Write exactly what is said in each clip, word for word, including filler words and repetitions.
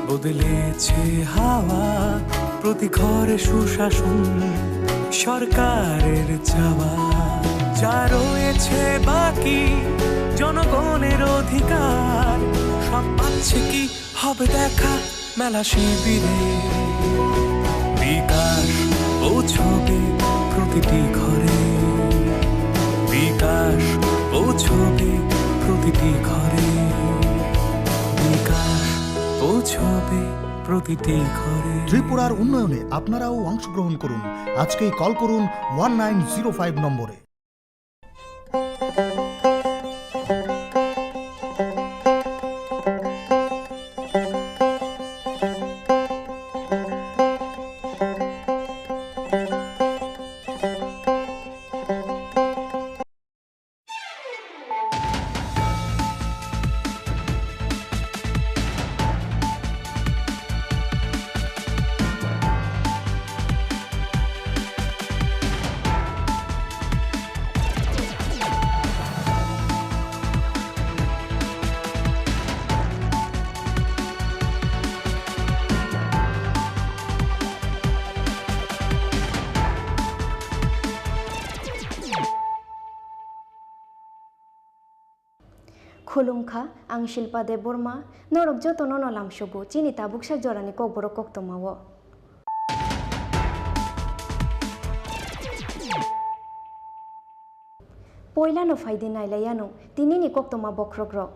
বদলেছে হাওয়া, প্রতি ঘরে সুশাসন, সরকারের চাওয়া। যা রয়েছে বাকি, জনগণের অধিকার, সব পাচ্ছে কি হবে দেখা মেলা শিবিরে। বিকাশ পৌঁছবে প্রতিটি ঘরে, বিকাশ পৌঁছবে প্রতিটি ঘরে, বিকাশ পৌঁছবে প্রতিটি ঘরে। ত্রিপুরার উন্নয়নে আপনারাও অংশগ্রহণ করুন। আজকেই কল করুন ওয়ান নাইন জিরো ফাইভ নম্বরে। Khulumkha, ang Shilpa Debbarma, norok jotono no lamsogo chini tabuksa jorani kokborok koktwmao. Poilano phaidi nailaianw tinini koktwma bokhrokrok.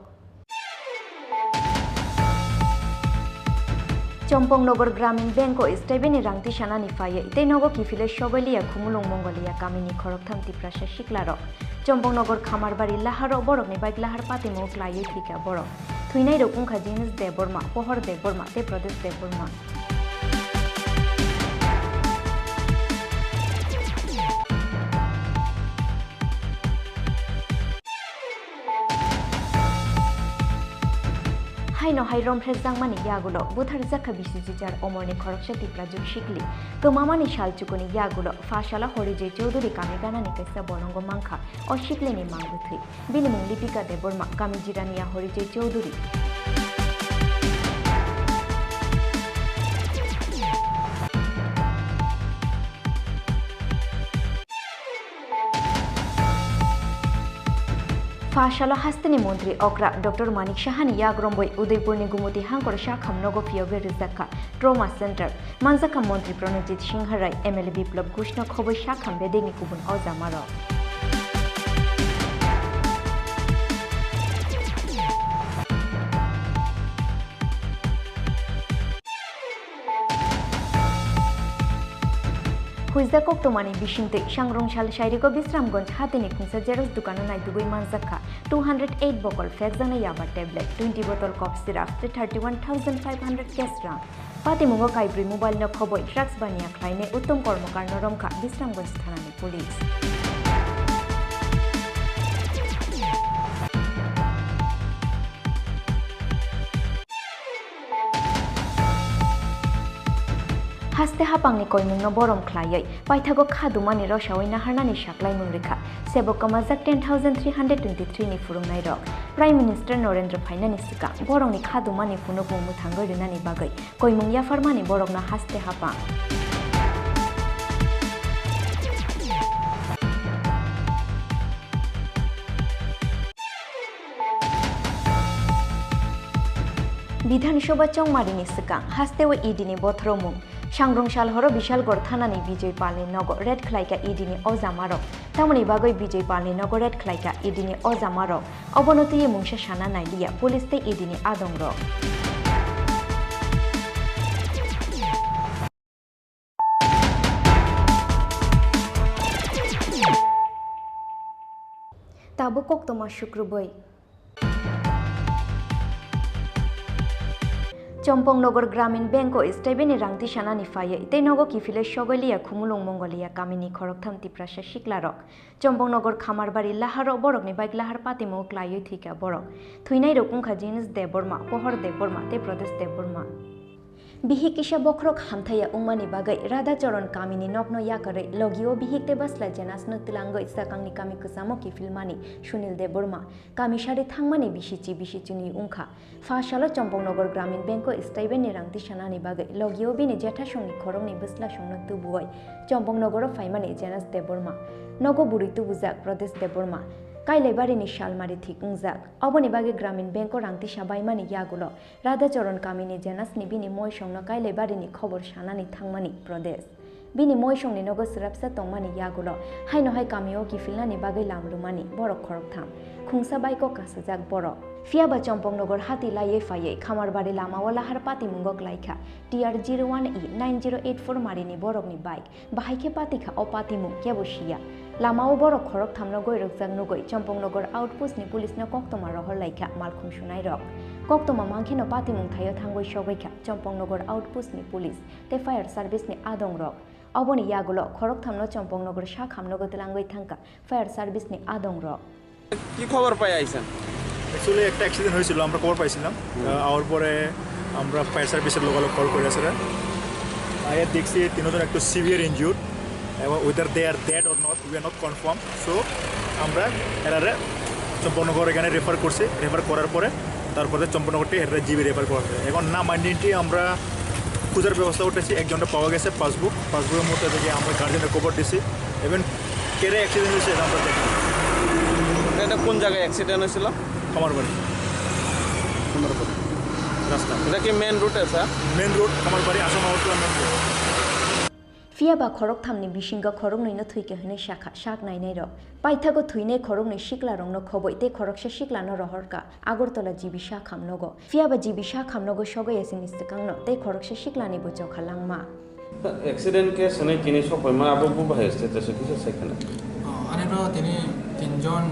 Chompongnagar Gramin Bank o stebini rang tisanani phaiwi tei nogo kiphilwi sogwi liya Khumulwng Mongolia kamini khoroktham Tiprasa siklarok. Chompongnagar Khamarbari laharo borokni bike lahar patimung klaiwi thwikha borok. Thwinairok wngkha Jinis Debbarma, Pohor Debbarma tei Pradesh Debbarma. Haino hai romphre jakmani yagulo butharjakha bisi jijar omorni khoroksa Tiprajwk sikli. Kwmamani sal chukuni yagulo Pha sala Horijoi Chowdhury kami ganani kaisa bolongo mankha o siklini mang bwthwi. Bini mung Lipika Debbarma, kami Jirania Horijoi Chowdhury. Pha salo hasteni montri okra Doctor Manik Sahani yagromboi Udaipurni Gumuti Hangkor Sakham nogo phiyogwi rwjakha Trauma Center. Manjakha montri Pranojit Singha Rai, M L A Biplab Ghoshno khobwi sakham bedekni kubun ojamarok. Huijak koktwmani bisingtwi Sangrong sal sairiko Bisramganj hatini khungsa xerox dukano naitugwi manjakha two hundred eight bokol phekjaknai yaba tablet, twenty bottle cough syrup tei thirty one thousand five hundred cash rang. Patimungo kaibrwi mobile no khoboi drugs baniya khlainai Uttom Kormokarno romkha Bisramganj thanani police. Haste hapangni koimungno borom khlaiwi paithago kha dumani rosawi naharnani saklaimung rikha. Sebok kwmajak ten thousand three hundred twenty three ni phwrwngnairok. Prime Minister Narendra phainani swkang borokni kha dumani phunukmung mwthangwi rwnani bagwi koimung yapharmani borokno haste hapang. Bidhan Sabha chongmarini swkang hasteo E D ni bothromung. Sangrong sal horo Bishalgarh thanani Bijoy Palni nogo raid khlaikha E D ni ojamarok. Tamoni bagwi Bijoy Palni nogo raid khlaikha E D ni ojamarok. Obono twiwi mungsa sana nailiya police tei E D ni adongrok. Tabuk koktwma sukrubwi. Chompongnagar Gramin Bank o stebini rang tisanani phaiwi tei nogo kiphilwi sogwi liya Khumulwng Mongolia kamini khoroktham Tiprasa siklarok. Chompongnagar Khamarbari laharo borokni bike lahar patimung klaiwi thwikha borok. Thwinairok wngkha Jinis Debbarma, Pohor Debbarma tei Pradesh Debbarma. Bihik kisa bokhorok hamthaiya wngmani bagwi Radhacharan kamini nokno yakarwi logio bihik tei bwsla Jenasno twlangwi swkangni kami kwchamo kiphilmani Sunil Debbarma, kami sari thangmani bisichi bisichini wngkha. Pha salo Champaknagar Gramin Banko stipendni rang tisanani bagwi logio bini jethasongni khoroknwi bwslasongno tubuwi Champaknagaro phaimani Jenas Debbarma, nogo bwrwi tubujak Pradesh Debbarma, Kailaibarini salmari thik wngjak. Oboni bagwi Gramin Banko rang tisa baimani yagulo Radhacharan kamini Jenasni bini moisongno Kailaibarini khobor sanani thangmani Pradesh. Bini moisongni nogo swrapsa tongmani yagulo haino hai kamio kiphilnani bagwi lam rwmani borok khoroktham. Khungsa baiko kasajak borok. Phiyaba Champaknagar hati laiwi phaiwi Khamarbari lamao lahar patimungo klaikha T R zero one E nine zero eight four marini borokni bike. Bahai khe patikha o patimung kebo siya. Lamao borok khoroktham no goirokjak nugwi Champaknagar outpost ni police no koktwma rohor laikha malkhung sunairok. Koktwma mankheno patimung thaio thangwi sogwi kha Champaknagar outpost ni police tei fire service ni adongrok. Oboni yagulo khoroktham no Champaknagar sak hamnogo twlangwi thangkha fire service ni adongrok. কি খবর পাই আইছেন? অ্যাকচুয়ালি একটা অ্যাক্সিডেন্ট হয়েছিল, আমরা খবর পাইছিলাম। হুম। আহ, আওয়ার পরে আমরা ফায়ার সার্ভিসের লোকালয়ে কল করে আসলে আয়া দেখছি তিনজন একটু সিভিয়ার ইনজুর্ড এবং whether they are dead or not, we are not confirm. So আমরা এরারে চম্পকনগর এখানে রেফার করছি। রেফার করার পরে তারপরে চম্পকনগর থেকে এরারে জিবি রেফার করা হয়। এখন নাম আইডেন্টিটি আমরা খোঁজার ব্যবস্থা করতেছি। একজনটা পাওয়া গেছে পাসবুক, পাসবুকের মধ্যে থেকে আমরা গার্জেনের খবর দিছি। ইভেন কেরে অ্যাক্সিডেন্ট হয়েছে এটা আমরা দেখি। এটা কোন জায়গায় অ্যাক্সিডেন্ট হয়েছিল? খামারবাড়ি। খামারবাড়ি। রাস্তা। এটা কি main route, sir? Main route, Khamarbari, Assam Agartala main route. Phiyaba khorokthamni bisingo khoroknwino thwikha hwnwi sakha sak nainairok. Paithago thwinai khoroknwi siklarokno khobwi tei khoroksa siklano rohorkha Agartala G B sak hamnogo. Phiyaba G B sak hamnogo sogwi yasini swkangno tei khoroksa siklanibo chokha langma. Accident case hwnwi tini sokpaima abo bubaha status o kisa sai khna. Oh, ani bro tini tinjon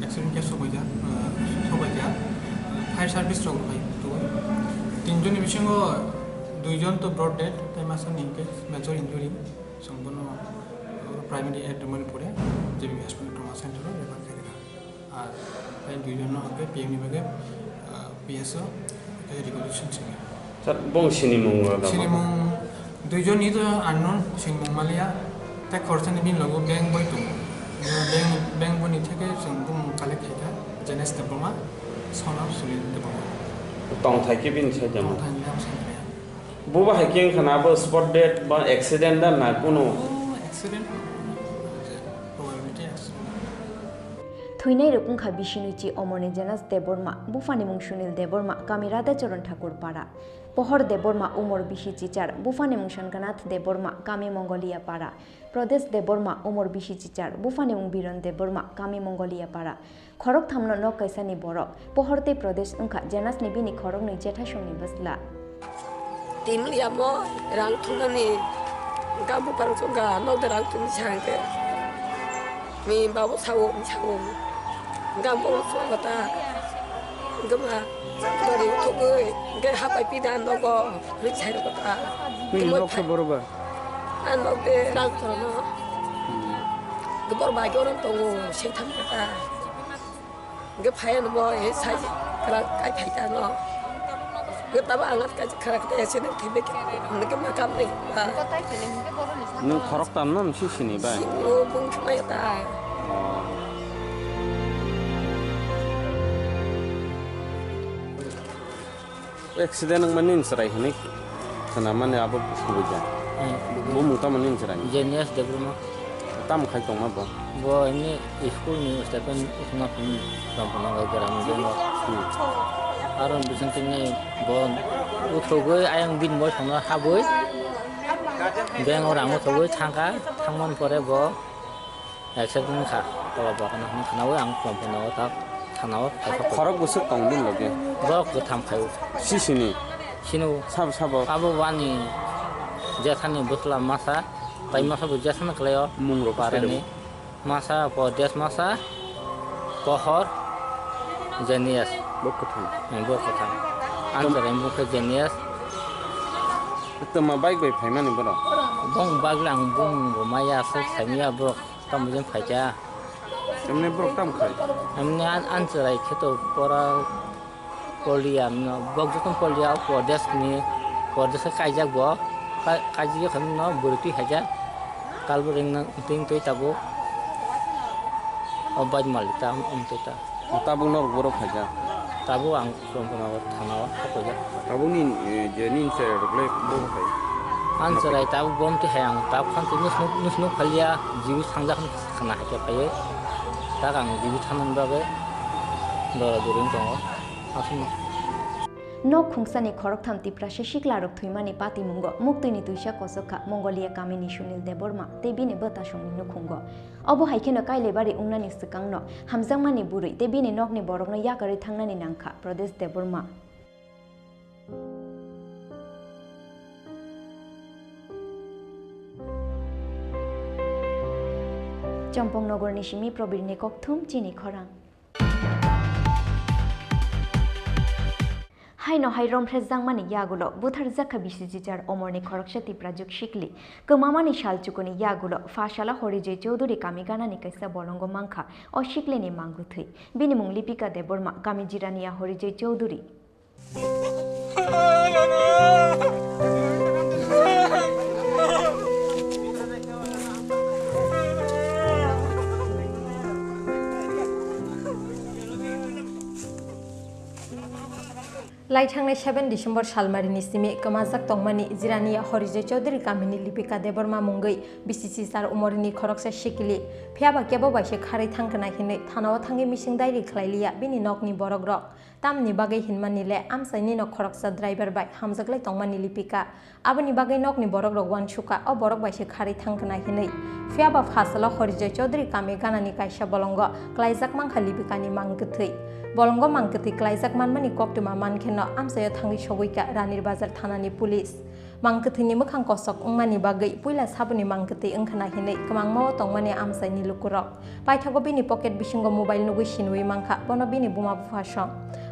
accident case sokpaijak, uh, sokpaijak. Fire service rok bai tuo. Tinjonni bisingo duijon to broad dead, tei masani hwnkhe major injury. Chwng bono primary at Manipur-e J B hospital trauma center o refer khaikha. Ar tei duijon no hwnkhe P M ni bagwi, ah, P S o tei regulation simi. Sir, bong sinimung rok abo? Sinimung duijon ni to unknown, sinimung maliya. Tei khoroksa ni bini logo bank boi tongo. Bank, bank boi ni theke chwng bumung collect khaikha, Jenes Debbarma, son of Sunil Debbarma. Tongthai khe bini side o? Tongthai ni lam side o. Buba hai khe wngkha na abo spot dead ba accident da na kunu? Oh, accident. Probability accident. Thwinai rok wngkha Bishinuchi Omorni Jenas Debbarma, buphani mung Sunil Debbarma, kami Radhacharan Thakur para. Pohor Debbarma, umor bisi chichar, buphani mung Shankanath Debbarma, kami Mongolia para. Pradesh Debbarma, umor bisi chichar, buphani mung Biren Debbarma, kami Mongolia para. Khorokthamno nok kaisani borok. Pohor tei Pradesh wngkha Jenasni bini khoroknwi jethasongni bwsla. Timliamo rang thumnani ga buphang chukga nok de rang thumni sangke. Mi babu sao, mi sao. Ga mo chukga ta. Gama dori thugwi ge hapai pida nogo. Ri chai ro ta. Nini nok se boro ba? Ang nok de rang thumno. Gabor bai goron tongo, sengtham kata. Ge phai no bo, e sai kara kai phai ta no. Ge taba angat kai kara kata ese ne thibe ke. Nge ma kam ne ba. Nwng khoroktham no nsi sini bai? Sini o bung khmai ta. Oh. Accident wngmani nini chwrai hwnwi khwnamani abo kubui kha. Hmm. Bumung tamo nini chwrai? Jenius Debbarma. Tamo khai tongma bo? Bo ini school ni stipend wngna phunuk tongphano bai gram bank o. Hmm. Aro bising tini bo uthogwi ayang bini boi songno habwi bank o rang uthogwi thangkha, thangmani pore bo Accident wngkha, tola bo hwnwi khwnawi ang phone phone o tak thanao phai kha. Khorok bwswk tong bini loge? Borok kwtham khai o. Si sini? Sino. Sabo sabo? Abo wani jethani bwsla masa, tai masa bo jethani khlai o. Mung rok parani. Masa po des masa, pohor, Jenius. Bo kwtham. Bo kwtham. Ang chwrai bukhe Jenius. Twma bike bai phaimani borok? Bong bike le ang bumung bo maya aswk saimaya borok. Tamo jeng phaikha. Emne borok tamo khai? Emne an, an chwrai khe to pora polia no, bok jokhon polia o Pradesh ni Pordesa kaijak bo, ka-, kaijak khe no bwrwi twi haijak, kalbo ring nang, ring twi tabuk, o bad malik ta, um twi ta. Tabuk norok borok khaijak. Tabuk ang Rongkhona o thana o hapaijak. Tabuk ni, eh, je nin cherai rok le bo hai. Ang cherai tabuk bom twi hai ang tabuk khan twi nus nuk, nus nuk phalia jibu sangjak khna hai khe phaiwi. Tak ang jibu thanani bagwi dora duri wng tongo. Aswk. Nok khungsani khoroktham Tiprasa siklarok thwimani patimungo muktwini twisa kochok kha Mongolia kamini Sunil Debbarma tei bini bwtasongni nukhungo. Obo hai kheno Kailaibari wngnani swkangno hamjakmani bwrwi tei bini nokni borokno yakarwi thangnani nangkha Pradesh Debbarma. Chompong nogorni simi Probirni kokthum chini khorang. Haino hai romphrejakmani yagulo butharjak kha bisi chichar omorni khoroksa Tiprajwk sikli. Kwmamani sal chukuni yagulo Phasala Horijoi Chowdhury kami ganani kaisa bolongo mankha o siklini mangwthwi. Bini mung Lipika Debbarma, kami Jirania Horijoi Chowdhury. Lai thangnai seven December salmarini simi kwmajak tongmani Jirania Horijoi Chowdhury kamini Lipika Debbarma mungwi bisi chichar omorini khoroksa sikili. Phiyaba kebo bai se kharwi thangkha na hinwi thanao thangwi mising dairi khlailiya bini nokni borokrok. Tamni bagwi hinmani le amchaini nok khoroksa driver bai hamjaklai tongmani Lipika. Aboni bagwi nokni borokrok uansukha, o borok bai se kharwi thangkha na hinwi. Phiyaba Phasala Horijoi Chowdhury kami ganani kaisa bolongo klaijak mankha Lipikani mangkwthwi. Bolongo mangkwthwi klaijak manmani koktwma mankheno amchaio thangwi sogwikha Ranir Bazar thanani police. Mangkwthwini mwkhang kosok wngmani bagwi puila saboni mangkwthwi wngkha na hinwi kwmangma-o tongmani amchaini lukurok. Paithago bini pocket bisingo mobile nugwi sinwi mankha, bono bini buma bupha song.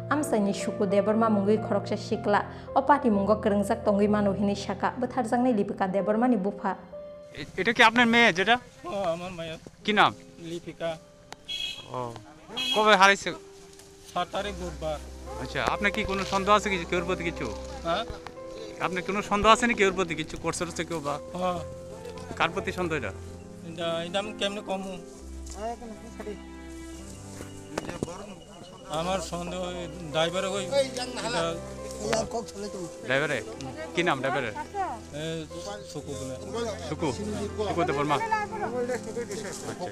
Amchaini Suku Debbarma mungwi khoroksa sikla o patimungo kwrwngjak tongwi mano hinwi sakha bwtharjaknai Lipika Debbarmani bupha. এ-, এটা কি আপনার মেয়ে যেটা? ও, আমার মেয়ে। কি নাম? লিপিকা। ও, কবে হারাইছে? সাত তারিখ বুধবার। আচ্ছা, আপনার কি কোনো সন্দেহ আছে কিছু, কেউর প্রতি কিছু? হ্যাঁ? আপনার কোনো সন্দেহ আছে নি কেউর প্রতি কিছু করছে টরছে কেউ বা? হ্যাঁ। কার প্রতি সন্দেহ এটা? এটা, এটা আমি কেমনে কমু? আমার সন্দেহ ওই ড্রাইভারে ওই এটা ড্রাইভারে? কি নাম ড্রাইভারের? এ, সুকু বলে। সুকু? সুকু দেববর্মা? আচ্ছা।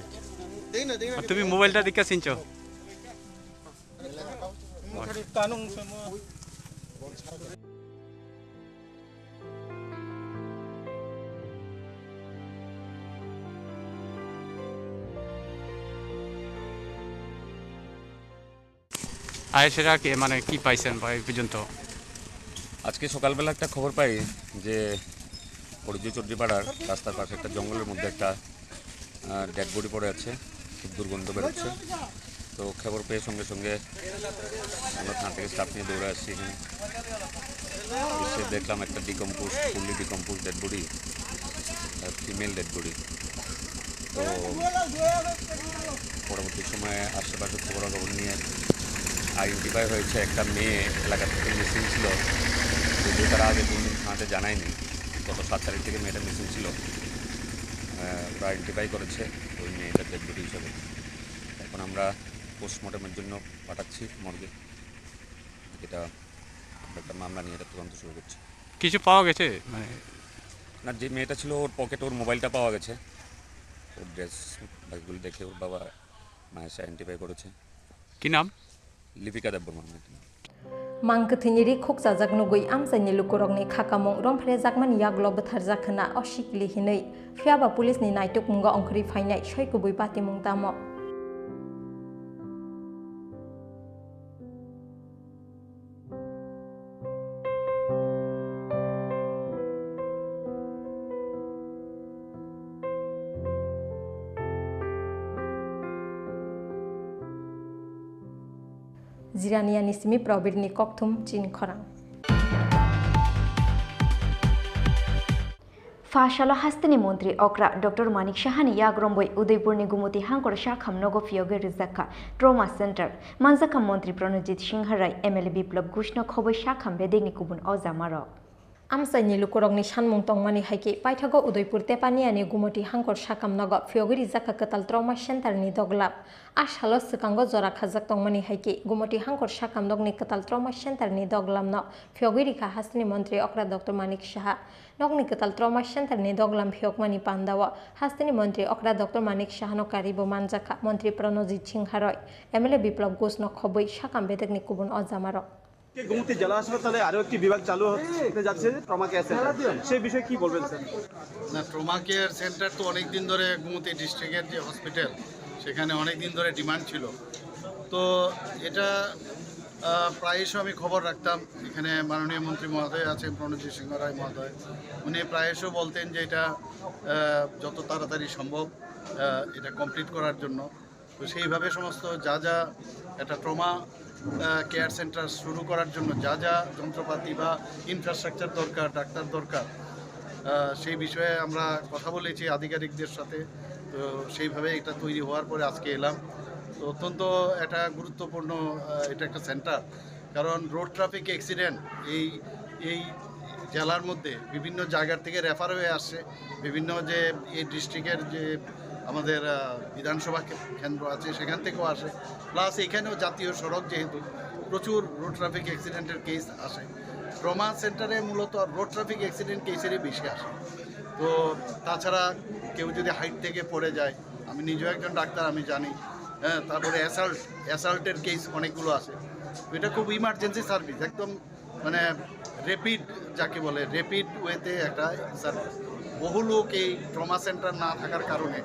আর তুমি মোবাইলটা দেখে চিনছো? কানুন সময় আয়েশেরা কে মানে কি পাইছেন বা এই পর্যন্ত? আজকে সকালবেলা একটা খবর পাই যে হরিজয় চৌধুরী পাড়ার রাস্তার পাশে একটা জঙ্গলের মধ্যে একটা আহ, ডেড বডি পড়ে আছে, খুব দুর্গন্ধ বেরোচ্ছে। তো খবর পেয়ে সঙ্গে সঙ্গে আমরা থানা থেকে স্টাফ নিয়ে দৌড়ে আসছি এখানে। এসে দেখলাম একটা decompose, fully decompose dead body, female dead body. তো পরবর্তী সময়ে আশেপাশে খবরাখবর নিয়ে আইডেন্টিফাই হয়েছে একটা মেয়ে এলাকা থেকে মিসিং ছিল, যদিও তারা আগে কোনোদিন থানাতে জানায়নি। গত সাত তারিখ থেকে মেয়েটা মিসিং ছিল। আহ, ওরা আইডেন্টিফাই করেছে ওই মেয়েটার ডেড বডি হিসাবে। এখন আমরা পোস্টমর্টমের জন্য পাঠাচ্ছি মর্গে। এটা আমরা একটা মামলা নিয়ে এটা তদন্ত শুরু করছি। কিছু পাওয়া গেছে? মানে না, যে মেয়েটা ছিল ওর পকেটে ওর মোবাইলটা পাওয়া গেছে, ওর ড্রেস ব্যাগগুলো দেখে ওর বাবা মায়ের আইডেন্টিফাই করেছে। কি নাম? লিপিকা দেববর্মা নাম। Mang kwthwini ri khukchajak nugwi amchaini lukurokni khakamung romphrejakmani yagulo bwtharjak hwna o sikli hinwi. Phiyaba police ni naitukmungo ongkhorwi phainai soi kubui patimung tamo. Jirania ni simi Probirni kokthum chini khorang. Phasalo hasteni montri okra Doctor Manik Sahani yagromboi Udaipurni Gumuti Hangkor Sakham nogo phiyogwi rijak kha Trauma Center. Manjakha montri Pranojit Singha Rai, M L A Biplab Ghoshno khoboi sakham bedekni kubun ojamarok. Amchaini lukurokni sanmung tongmani hai khe, paithago Udaipur Tepaniani Gumoti Hangkor sakam nogo phiyogwi rijak kha kwtal trauma center ni doglam. A salo swkango jora khajak tongmani hai khe, Gumoti Hangkor sakam nokni kwtal trauma center ni doglam no phiyogwi rikha hasteni montri okra Doctor Manik Saha. Nokni kwtal trauma center ni doglam phiyokmani pandao hasteni montri okra Doctor Manik Saha no karibo manjakha montri Pranojit Singha Roy, M L A Biplab Ghosh no khobwi sakam bedekni kubun ojamarok. কে গুমতি জেলা হাসপাতালে আরো একটি বিভাগ চালু হতে যাচ্ছে, trauma care centre. সেই বিষয়ে কি বলবেন, স্যার? না, ট্রমা কেয়ার সেন্টার তো অনেক দিন ধরে গুমতি ডিস্ট্রিক্টের যে হসপিটাল, সেখানে অনেক দিন ধরে ডিমান্ড ছিল। তো এটা, আহ, প্রায়শ আমি খবর রাখতাম। এখানে মাননীয় মন্ত্রী মহোদয় আছেন, প্রণজিৎ সিংহ রায় মহোদয়, উনি প্রায়শ বলতেন যে এটা, আহ, যত তাড়াতাড়ি সম্ভব, আহ, এটা কমপ্লিট করার জন্য। তো সেইভাবে সমস্ত যা যা একটা ট্রমা, আহ, কেয়ার সেন্টার শুরু করার জন্য যা যা যন্ত্রপাতি বা ইনফ্রাস্ট্রাকচার দরকার, ডাক্তার দরকার, আহ, সেই বিষয়ে আমরা কথা বলেছি আধিকারিকদের সাথে। তো সেইভাবে এটা তৈরি হওয়ার পরে আজকে এলাম। তো অত্যন্ত একটা গুরুত্বপূর্ণ, আহ, এটা একটা সেন্টার, কারণ রোড ট্রাফিক অ্যাক্সিডেন্ট এই, এই জেলার মধ্যে বিভিন্ন জায়গার থেকে রেফার হয়ে আসছে, বিভিন্ন যে এই ডিস্ট্রিক্টের যে আমাদের, আহ, বিধানসভা কে-, কেন্দ্র আছে, সেখান থেকেও আসে। প্লাস এখানেও জাতীয় সড়ক, যেহেতু প্রচুর রোড ট্রাফিক অ্যাক্সিডেন্টের কেস আসে, ট্রমা সেন্টারে মূলত রোড ট্রাফিক অ্যাক্সিডেন্ট কেসেরই বেশি আসে। তো তাছাড়া কেউ যদি হাইট থেকে পড়ে যায়, আমি নিজেও একজন ডাক্তার, আমি জানি। হ্যাঁ, তারপরে অ্যাসাল্ট, অ্যাসাল্টের কেস অনেকগুলো আছে। তো এটা খুব ইমার্জেন্সি সার্ভিস, একদম মানে র‍্যাপিড, যাকে বলে র‍্যাপিড ওয়েতে একটা সার্ভিস। বহু লোক এই ট্রমা সেন্টার না থাকার কারণে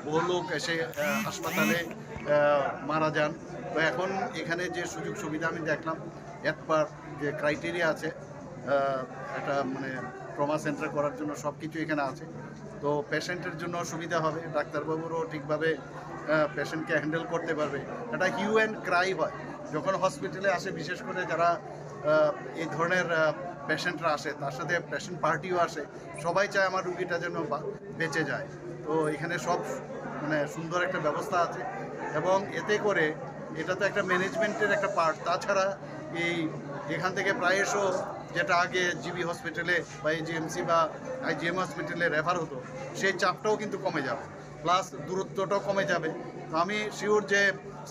বহু লোক এসে, আহ, হাসপাতালে, আহ, মারা যান। তো এখন এখানে যে সুযোগ সুবিধা আমি দেখলাম, অ্যাজ পার যে ক্রাইটেরিয়া আছে, আহ, একটা মানে ট্রমা সেন্টার করার জন্য সব কিছু এখানে আছে। তো পেশেন্টের জন্য সুবিধা হবে, ডাক্তারবাবুরও ঠিকভাবে, আহ, পেশেন্টকে হ্যান্ডেল করতে পারবে। একটা হিউ অ্যান্ড ক্রাই হয় যখন হসপিটালে আসে, বিশেষ করে যারা, আহ, এই ধরনের, আহ, পেশেন্টরা আসে, তার সাথে পেশেন্ট পার্টিও আসে, সবাই চায় আমার রুগীটা যেন বা-, বেঁচে যায়। তো এখানে সব মানে সুন্দর একটা ব্যবস্থা আছে এবং এতে করে এটা তো একটা ম্যানেজমেন্টের একটা পার্ট। তাছাড়া এই এখান থেকে প্রায়শ যেটা আগে জিবি হসপিটালে বা এজিএমসি বা আইজিএম হসপিটালে রেফার হতো, সেই চাপটাও কিন্তু কমে যাবে, প্লাস দূরত্বটাও কমে যাবে। তো আমি শিওর যে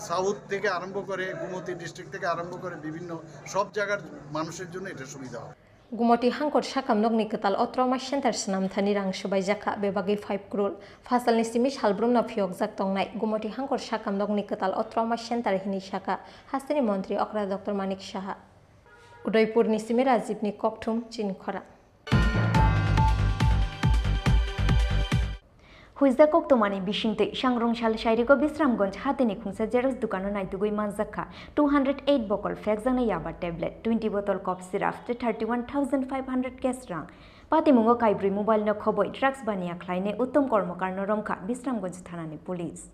সাউথ থেকে আরম্ভ করে, গুমতি ডিস্ট্রিক্ট থেকে আরম্ভ করে বিভিন্ন সব জায়গার মানুষের জন্য এটা সুবিধা হবে। Gumoti Hangkor sakam nokni kwtal o trauma center swnam thani rang swbaijakha bebagwi five crore. Phasalni simi salbrumno phiyokjak tongnai Gumoti Hangkor sakam nokni kwtal o trauma center hinwi sakha hasteni montri okra Doctor Manik Saha. Udaipurni simi Rajibni kokthum Chinikhora. Huijak koktomani bisingtwi Sangrong sal sairigo Bisramganj hatini khungsa xerox dukano naitugwi manjakha two hundred eight bokol phekjaknai yaba tablet, twenty bottle cough syrup tei thirty one thousand five hundred cash rang. Patimungo kaibrwi mobile no khobwi drugs baniya khlainai Uttom Kormokarno romkha Bisramganj thanani police.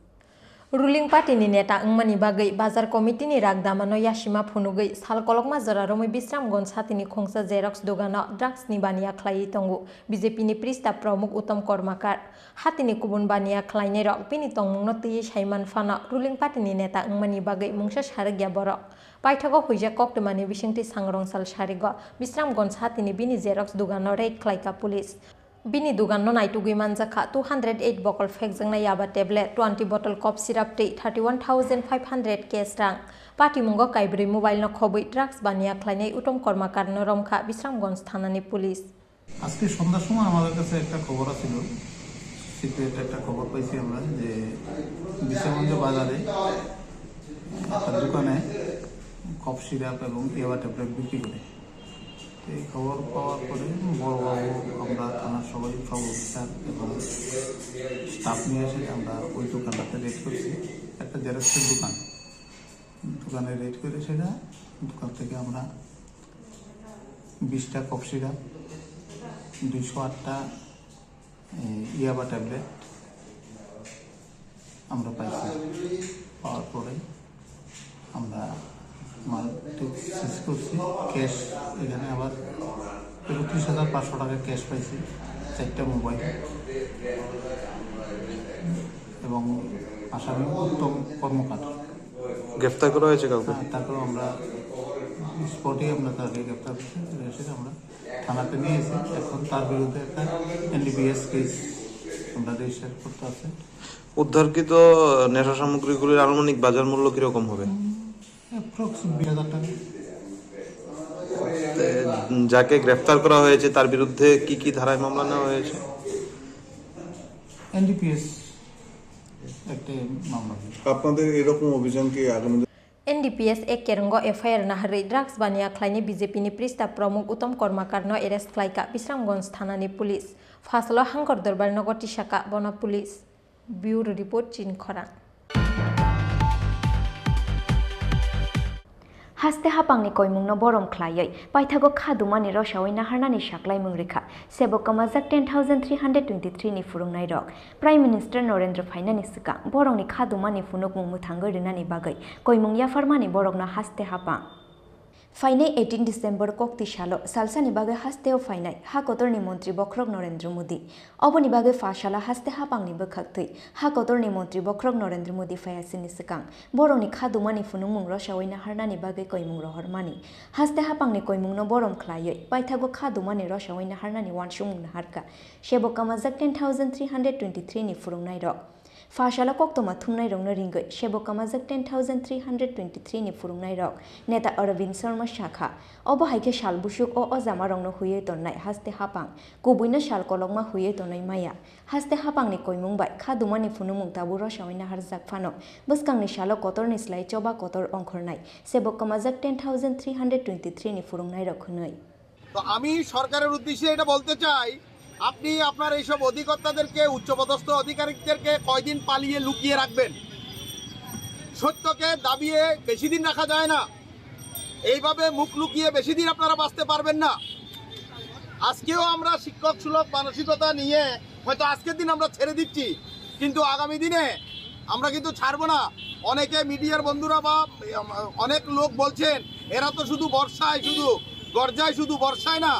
Ruling party ni neta wngmani bagwi bazar committee ni rak damano yasima phunugwi sal kolokma jora romwi Bisramganj hatini khungsa xerox dugano drugs ni baniya khlaiwi tongo B J P ni Prista Pramukh Uttom Kormakar. Hatini kubun baniya khlainairok bini tongmungno twiwi saiman phano ruling party ni neta wngmani bagwi mungsa sarwkya borok. Paithago huijak koktwmani bisingtwi Sangrong sal sarigo Bisramganj hatini bini xerox dugano raid khlaikha police. Bini duganno naitugwi manjakha two hundred eight bokol phekjaknai yaba tablet, twenty bottle cough syrup tei thirty one thousand five hundred cash rang. Patimungo kaibrwi mobile no khobwi drugs baniya khlainai Uttom Kormakarno romkha Bisramganj thanani police. আজকে সন্ধ্যার সময় আমাদের কাছে একটা খবর আছিল, সিক্রেট একটা খবর পাইছি আমরা যে বিশ্বগঞ্জ বাজারে একটা দোকানে কফ সিরাপ এবং ইয়াবা ট্যাবলেট বিক্রি করে। তো এই খবর পাওয়ার পরে বড়বাবু, আমরা থানার সবাই, সব অফিসার এবং স্টাফ নিয়ে এসে আমরা ওই দোকানটাতে রেড করছি। একটা জেরক্সের দোকান, দোকানে রেড করে সেটা, দোকান থেকে আমরা বিশটা কফ সিরাপ, দুইশো আটটা, এ, ইয়াবা ট্যাবলেট আমরা পাইছি। পাওয়ার পরে আমরা মাল ঠিক সিজ করছি। ক্যাশ এখানে আবার একত্রিশ হাজার পাঁচশো টাকা ক্যাশ পাইছি, চারটা মোবাইল এবং আসামি উত্তম কর্মকার। গ্রেফতার করা হয়েছে কাউকে? হ্যাঁ, তারপর আমরা স্পটে আমরা তাকে গ্রেফতার করছি, গ্রেফতার করে আমরা থানাতে নিয়ে এসে এখন তার বিরুদ্ধে একটা এনডিপিএস কেস আমরা রেজিস্টার করতে আছে। উদ্ধারকৃত নেশা সামগ্রীগুলির আনুমানিক বাজার মূল্য কিরকম হবে? অ্যাপ্রক্স বিশ হাজার টাকা। তে, যাকে গ্রেফতার করা হয়েছে, তার বিরুদ্ধে কি কি ধারায় মামলা নেওয়া হয়েছে? এনডিপিএস একটা মামলা। আপনাদের এরকম অভিযান কি আগামী দিনে? এনডিপিএস এক কেরঙ্গ এফআইআর নাহারি ড্রাগস বানিয়া খ্লাইনি বিজেপিনি পৃষ্ঠা প্রমুখ উত্তম কর্মাকারনো এরেস্ট খ্লাইকা বিশ্রামগঞ্জ থানানি পুলিশ। ফাসলো হাঙ্কর দরবার নগর টিসাকা বনা police. Bureau report, Chinkhorang. Haste hapangni koimungno borom khlaiwi, paithago kha dumani rosawi naharnani saklaimung rikha Sebokama Jak ten thousand three hundred twenty-three ni phwrwngnairok. Prime Minister Narendra phainani swkang borokni kha dumani phunukmung mwthangwi rwnani bagwi koimung yapharmani borokno haste hapang. Phainai eighteen December kokti salo salsani bagwi hasteo phainai ha kotorni montri bokhorok Narendra Modi. Oboni bagwi pha salo haste hapangni bwkhak twi ha kotorni montri bokhorok Narendra Modi phaiya sini swkang borokni kha dumani phunukmung rosawi naharnani bagwi koimung rohormani. Haste hapangni koimungno borom khlaiwi paithago kha dumani rosawi naharnani wansukmung naharkha Sebokama Jak ten thousand three hundred twenty-three ni phwrwngnairok. Pha salo koktwma thumnairokno ringwi Sebokama Jak ten thousand three hundred twenty-three ni phwrwngnairok Neta Arvind Sharma sakha, obo hai khe sal busuk o ojamarokno huiwi tonnai haste hapang, kubuino sal kolokma huiwi tonwi maya. Haste hapangni koimung bai kha dumani phunukmung tabuk rosawi naharjak phano, bwskangni salo kotorni slai choba kotor ongkhornai Sebokama Jak ten thousand three hundred twenty-three ni phwrwngnairok hwnwi. তো আমি সরকারের উদ্দেশ্যে এটা বলতে চাই, আপনি আপনার এইসব অধিকর্তাদেরকে, উচ্চপদস্থ আধিকারিকদেরকে কয়দিন পালিয়ে লুকিয়ে রাখবেন? সত্যকে দাবিয়ে বেশি দিন রাখা যায় না। এইভাবে মুখ লুকিয়ে বেশি দিন আপনারা বাঁচতে পারবেন না। আজকেও আমরা শিক্ষক সুলভ মানসিকতা নিয়ে হয়তো আজকের দিন আমরা ছেড়ে দিচ্ছি, কিন্তু আগামী দিনে আমরা কিন্তু ছাড়বো না। অনেকে মিডিয়ার বন্ধুরা বা অনেক লোক বলছেন, "এরা তো শুধু বর্ষায়, শুধু গর্জায়, শুধু বর্ষায় না,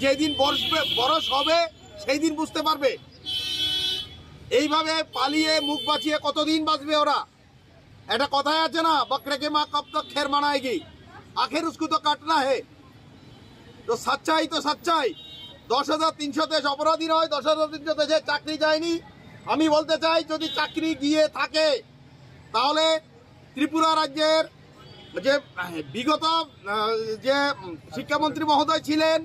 যেদিন বর্ষবে-, বরস হবে সেই দিন বুঝতে পারবে।" এইভাবে পালিয়ে মুখ বাঁচিয়ে কতদিন বাঁচবে ওরা? একটা কথাই আছে না, "বকরে কি মা কব তক খের বানায়েগি, আখের উসকো তো কাটনা হে।" তো সাচ্চাই তো সাচ্চাই। দশ হাজার তিনশো তেইশ অপরাধী নয়, দশ হাজার তিনশো তেইশে চাকরি যায়নি। আমি বলতে চাই, যদি চাকরি গিয়ে থাকে, তাহলে ত্রিপুরা রাজ্যের যে, আহ, বিগত, আহ, যে, উম, শিক্ষামন্ত্রী মহোদয় ছিলেন,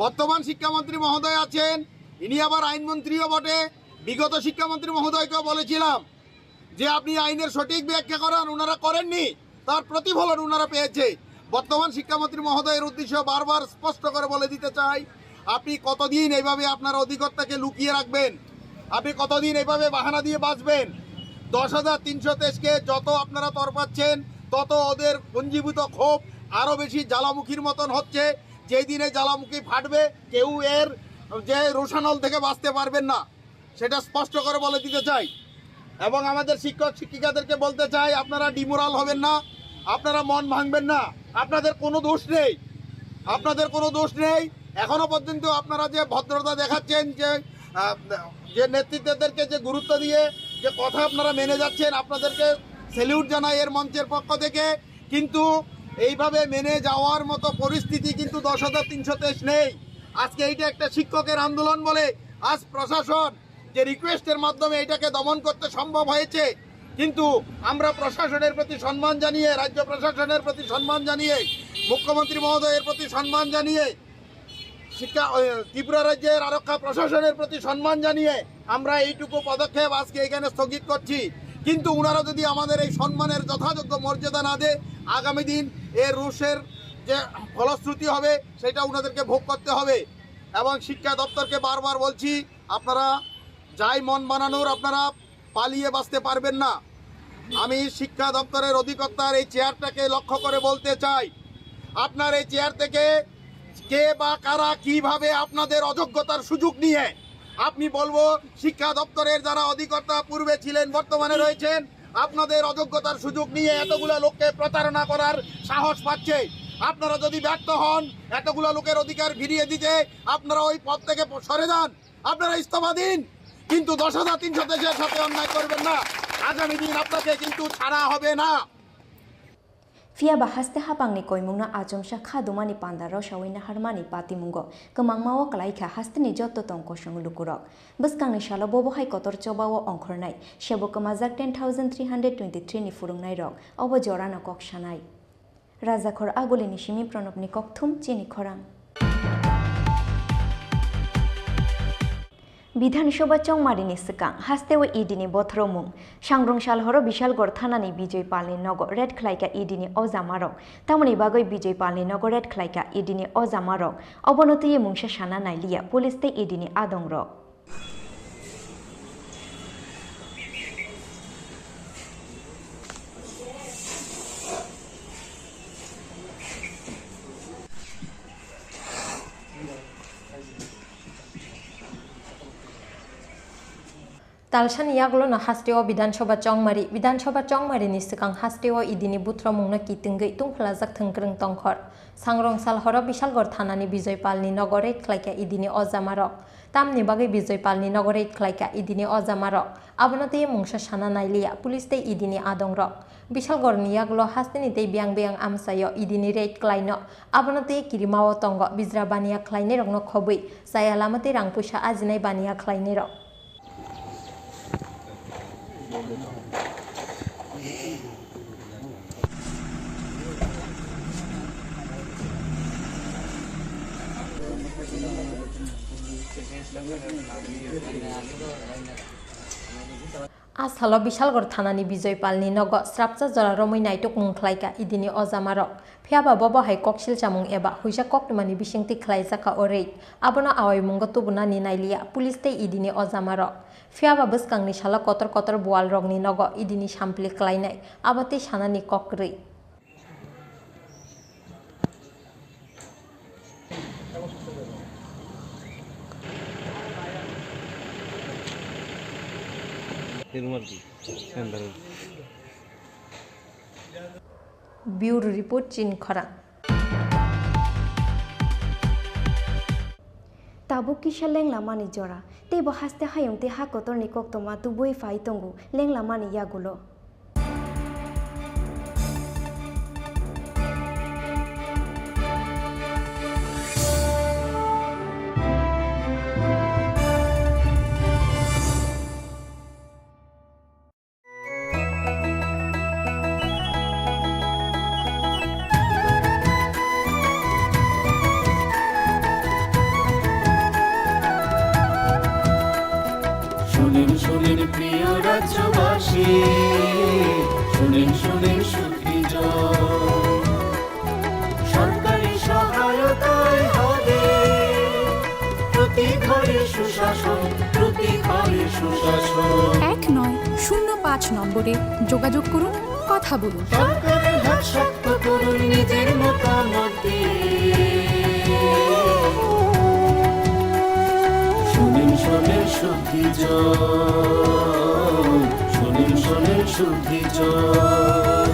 বর্তমান শিক্ষামন্ত্রী মহোদয় আছেন, ইনি আবার আইনমন্ত্রীও বটে। বিগত শিক্ষামন্ত্রী মহোদয়কেও বলেছিলাম যে, "আপনি আইনের সঠিক ব্যাখ্যা করান", ওনারা করেননি, তার প্রতিফলন ওনারা পেয়েছে। বর্তমান শিক্ষামন্ত্রী মহোদয়ের উদ্দেশ্যে বারবার স্পষ্ট করে বলে দিতে চাই, আপনি কতদিন এইভাবে আপনার অধিকর্তাকে লুকিয়ে রাখবেন? আপনি কতদিন এইভাবে বাহানা দিয়ে বাঁচবেন? দশ হাজার তিনশো তেইশকে যত আপনারা তরপাচ্ছেন, তত ওদের পুঞ্জীভূত ক্ষোভ আরও বেশি জ্বালামুখীর মতন হচ্ছে। যেই দিনে জ্বালামুখী ফাটবে, কেউ এর যে রোষানল থেকে বাঁচতে পারবেন না, সেটা স্পষ্ট করে বলে দিতে চাই। এবং আমাদের শিক্ষক শিক্ষিকাদেরকে বলতে চাই, আপনারা ডিমোরাল হবেন না, আপনারা মন ভাঙবেন না, আপনাদের কোনো দোষ নেই, আপনাদের কোনো দোষ নেই। এখনো পর্যন্ত আপনারা যে ভদ্রতা দেখাচ্ছেন, যে, আহ, যে নেতৃত্বদেরকে যে গুরুত্ব দিয়ে যে কথা আপনারা মেনে যাচ্ছেন, আপনাদেরকে স্যালিউট জানাই এর মঞ্চের পক্ষ থেকে। কিন্তু এইভাবে মেনে যাওয়ার মতো পরিস্থিতি কিন্তু দশ হাজার তিনশো তেইশ নেই। আজকে এইটা একটা শিক্ষকের আন্দোলন বলে আজ প্রশাসন যে রিকোয়েস্টের মাধ্যমে এটাকে দমন করতে সম্ভব হয়েছে, কিন্তু আমরা প্রশাসনের প্রতি সম্মান জানিয়ে, রাজ্য প্রশাসনের প্রতি সম্মান জানিয়ে, মুখ্যমন্ত্রী মহোদয়ের প্রতি সম্মান জানিয়ে, শিক্ষা, ওই, ত্রিপুরা রাজ্যের আরক্ষা প্রশাসনের প্রতি সম্মান জানিয়ে আমরা এইটুকু পদক্ষেপ আজকে এখানে স্থগিত করছি। কিন্তু ওনারা যদি আমাদের এই সম্মানের যথাযোগ্য মর্যাদা না দেয়, আগামী দিন এর রোষের যে ফলশ্রুতি হবে, সেটা ওনাদেরকে ভোগ করতে হবে। এবং শিক্ষা দপ্তরকে বারবার বলছি, আপনারা যাই মন বানানোর, আপনারা পালিয়ে বাঁচতে পারবেন না। আমি শিক্ষা দপ্তরের অধিকর্তার এই চেয়ারটাকে লক্ষ্য করে বলতে চাই, আপনার এই চেয়ার থেকে কে বা কারা কিভাবে আপনাদের অযোগ্যতার সুযোগ নিয়ে, আপনি বলবো, শিক্ষা দপ্তরের যারা অধিকর্তা পূর্বে ছিলেন, বর্তমানে রয়েছেন, আপনাদের অযোগ্যতার সুযোগ নিয়ে এতগুলা লোককে প্রতারণা করার সাহস পাচ্ছে। আপনারা যদি ব্যর্থ হন এতগুলা লোকের অধিকার ফিরিয়ে দিতে, আপনারা ওই পদ থেকে সরে যান, আপনারা ইস্তফা দিন, কিন্তু দশ হাজার তিনশো তেইশের সাথে অন্যায় করবেন না। আগামী দিন আপনাকে কিন্তু ছাড়া হবে না। Phiya ba haste hapangni koimungno achomsa kha dumani panda rosaui naharmani patimungo kwmangma-o kwlai kha hasteni joto tong kosong lukurok. Bwskangni salo bobo hai kotor choba-o ongkhornai, sebo kwmajak ten thousand three hundred twenty-three ni phwrwngnairok, obo jorano kok sanai. Rajakhor Agulini simi Pranobni kokthum chini khorang. Bidhan Sabha chongmarini swkang hasteo E D ni bothromung. Sangrong sal horo Bishalgarh thanani Bijoy Palni nogo raid khlaikha E D ni ojamarok. Tamoni bagwi Bijoy Palni nogo raid khlaikha E D ni ojamarok. Obono twiwi mungsa sana nailiya police tei E D ni adongrok. Talsani yagulono hasteo Bidhan Sabha chongmari, Bidhan Sabha chongmarini swkang hasteo E D ni buthromungno kitingwi tungphlajak thwngkwrwng tongkhor. Sangrong sal horo Bishalgarh thanani Bijoy Palni nogo raid khlaikha E D ni ojamarok. Tamni bagwi Bijoy Palni nogo raid khlaikha E D ni ojamarok. Abono twiwi mungsa sana nailiya police tei E D ni adongrok. Bishalgarhni yagulo hasteni tei biyang biyang amchaio E D ni raid klaino. Abono twiwi kirimao tongo bijra baniya khlainairokno khobwi, chaya lama tei rang puisa ajinai baniya khlainairok. A salo Bishalgarh thanani Bijoy Palni nogo srapsa jora romwi naitukmung khlaikha E D ni ojamarok. Phiya ba bobo hai koksil chamung eba huijak koktwmani bisingtwi khlaijakha o raid. Abono awaimungo tubunani nailiya police tei E D ni ojamarok. Phiya ba bwskangni salo kotor kotor buwalrokni nogo E D ni sampli klainai, abo tei sanani kok kwrwi. Bureau Report, Chini Khorang. Tabuk kisa lenglamani jora, teibo haste hayung tei ha kotorni koktwma tubui phai tongo lenglamani yagulo. শুনেন, শুনেন প্রিয় রাজ্যবাসী, শুনেন, শুনেন সুখী জন। সরকারি সহায়তায় হবে প্রতি ঘরে সুশাসন, প্রতি ঘরে সুশাসন। এক নয় শূন্য পাঁচ নম্বরে যোগাযোগ করুন, কথা বলুন। সরকারের হাত শক্ত করুন নিজের মতামত দিয়ে। শুনেন, শুনেন সুখী জন, শুনেন, শুনেন সুখী জন।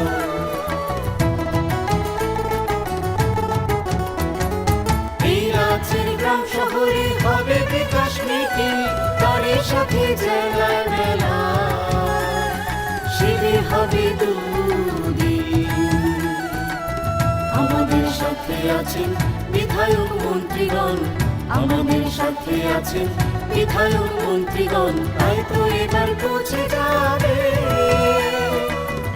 এই রাজ্যের গ্রাম শহরে হবে বিকাশ মিটিং, তারই সাথে জেলায় মেলা, শিবির হবে দুদিন। আমাদের সাথে আছেন বিধায়ক মন্ত্রীগণ, আমাদের সাথে আছেন বিধায়ক মন্ত্রীগণ, তাই তো এবার পৌঁছে যাবে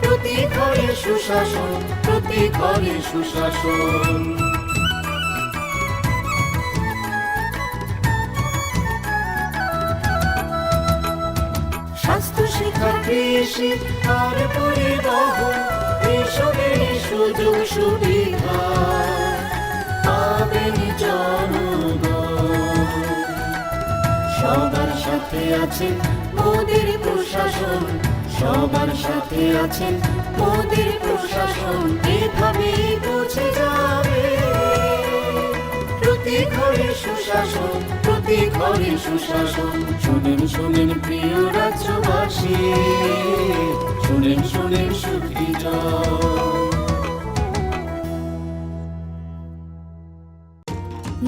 প্রতি ঘরে সুশাসন, প্রতি ঘরে সুশাসন। স্বাস্থ্য, শিক্ষা, কৃষি আর পরিবহন, এইসবের সুযোগ সুবিধা পাবেন জনগণ। সবার সাথে আছেন মোদির প্রশাসন, সবার সাথে আছেন মোদির প্রশাসন, এভাবেই পৌঁছে যাবে প্রতি ঘরে সুশাসন, প্রতি ঘরে সুশাসন। শুনেন, শুনেন প্রিয় রাজ্যবাসী, শুনেন, শুনেন সুখী জন।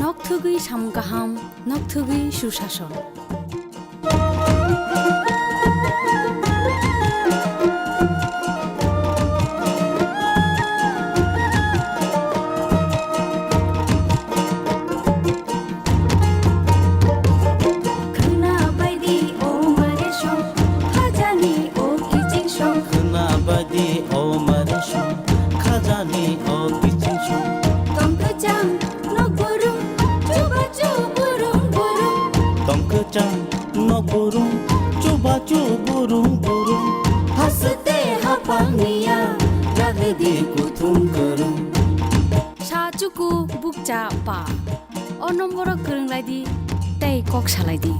Nok thwgwi samung kaham, nok thwgwi susason. Chang nok burung, chubachu burung burung, haste haphang niya, jagdi kuthum kurung. Sa chuku bukcha pa. O nomboro kwrwng lai di, tei kok salai di.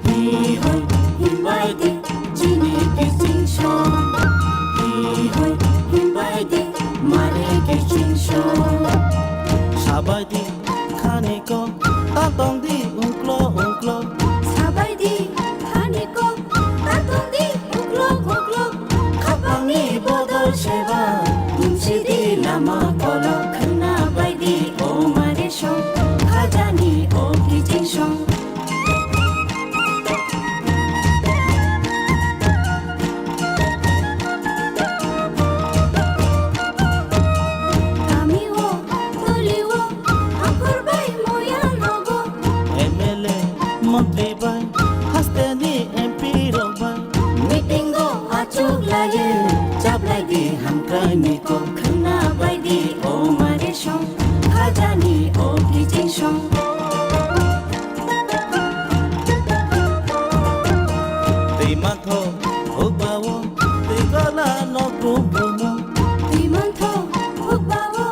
Hi hoi himbai di, chini kiching song. Hi hoi himbai di, mare kiching song. Sabai di, khani kok, ta tong di, ungklo, ungklo. Sabai di, khani kok, ta tong di, ungklo, ungklo. Khapangni bodol seba, bumsi di lama kolok, khwna bai di, o mare song, khajani, o kiching song. Kami o, toli o, angkor bai moya nogo. M L A, montri bai, hasteni M P rok bai. Meeting o achuk laye, chablai di hamkrai ni kok, khwna bai di o mare song, khajani o kiching song. Twi mantho hukbao, twi gola nok brum brumo. Twi mantho hukbao,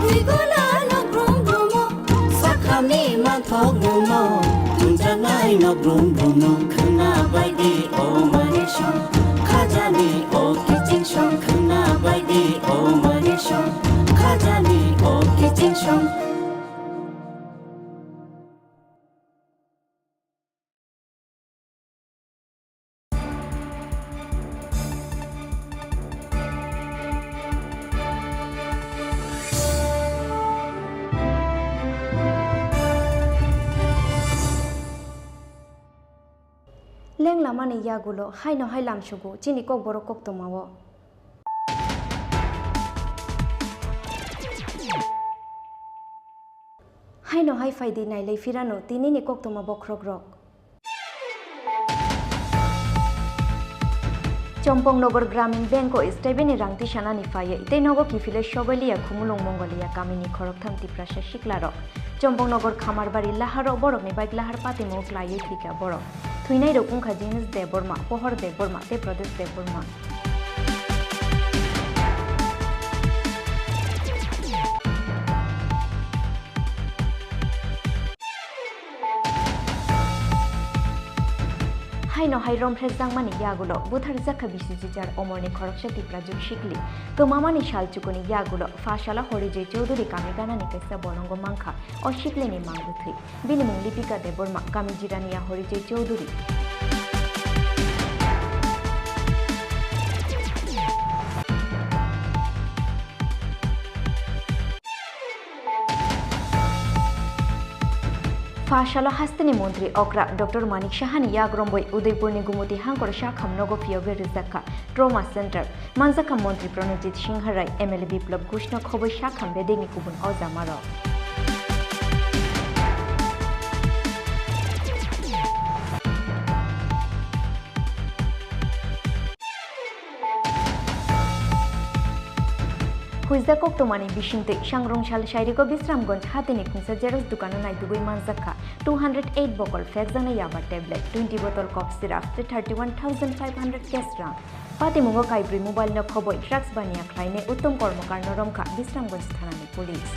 twi gola nok brum brumo. Sakhamni manthok mumo, tunjaknai nok brum brumo. Khwna bai di o mare song, khajani o kiching song. Khwna bai di o mare song, khajani o kiching song. Lenglamani yagulo haino hai lamsugo chini kokborok koktwmao. Haino hai phaidi nailai phirano tinini koktwma bokhrokrok. Chompongnagar Gramin Bank o stable ni rang tisanani phaiwi tei nogo kiphilwi Sogolia Khumulwng Mongolia kamini khoroktham Tiprasa siklarok. Chompongnagar Khamarbari laharo borokni bike lahar patimung klaiwi thwikha borok. Thwinairok wngkha Jinis Debbarma, Pohor Debbarma tei Pradesh Debbarma. Haino hai romphre jakmani yagulo butharjakha bisi jwjar omorni khoroksa Tiprajwk sikli. Kwmamani sal chukuni yagulo Pha salo Horijoi Chowdhury kami ganani kaisa bolongo mankha o siklini mang bwthwi. Bini mung Lipika Debbarma, kami Jirania Horijoi Chowdhury. Pha salo hasteni montri okra Doctor Manik Sahani yagromboi Udaipurni Gumuti Hangkor Sakham nogo phiyogwi rwjakha Trauma Center. Manjakha Montri Pranojit Singha Rai, M L A Biplab Ghoshno khobwi sakham bedekni kubun ojamarok. Huijak koktwmani bisingtwi Sangrungsal Sairiko Bisramganj hatini khungsa xerox dukano naitugwi manjakha two hundred eight bokol phekjaknai yaba tablet, twenty bottle cough syrup tei thirty one thousand five hundred cash rang. Patimungo kaibrwi mobile no khoboi drugs baniya khlainai Uttom Kormokarno romkha Bisramganj thanani police.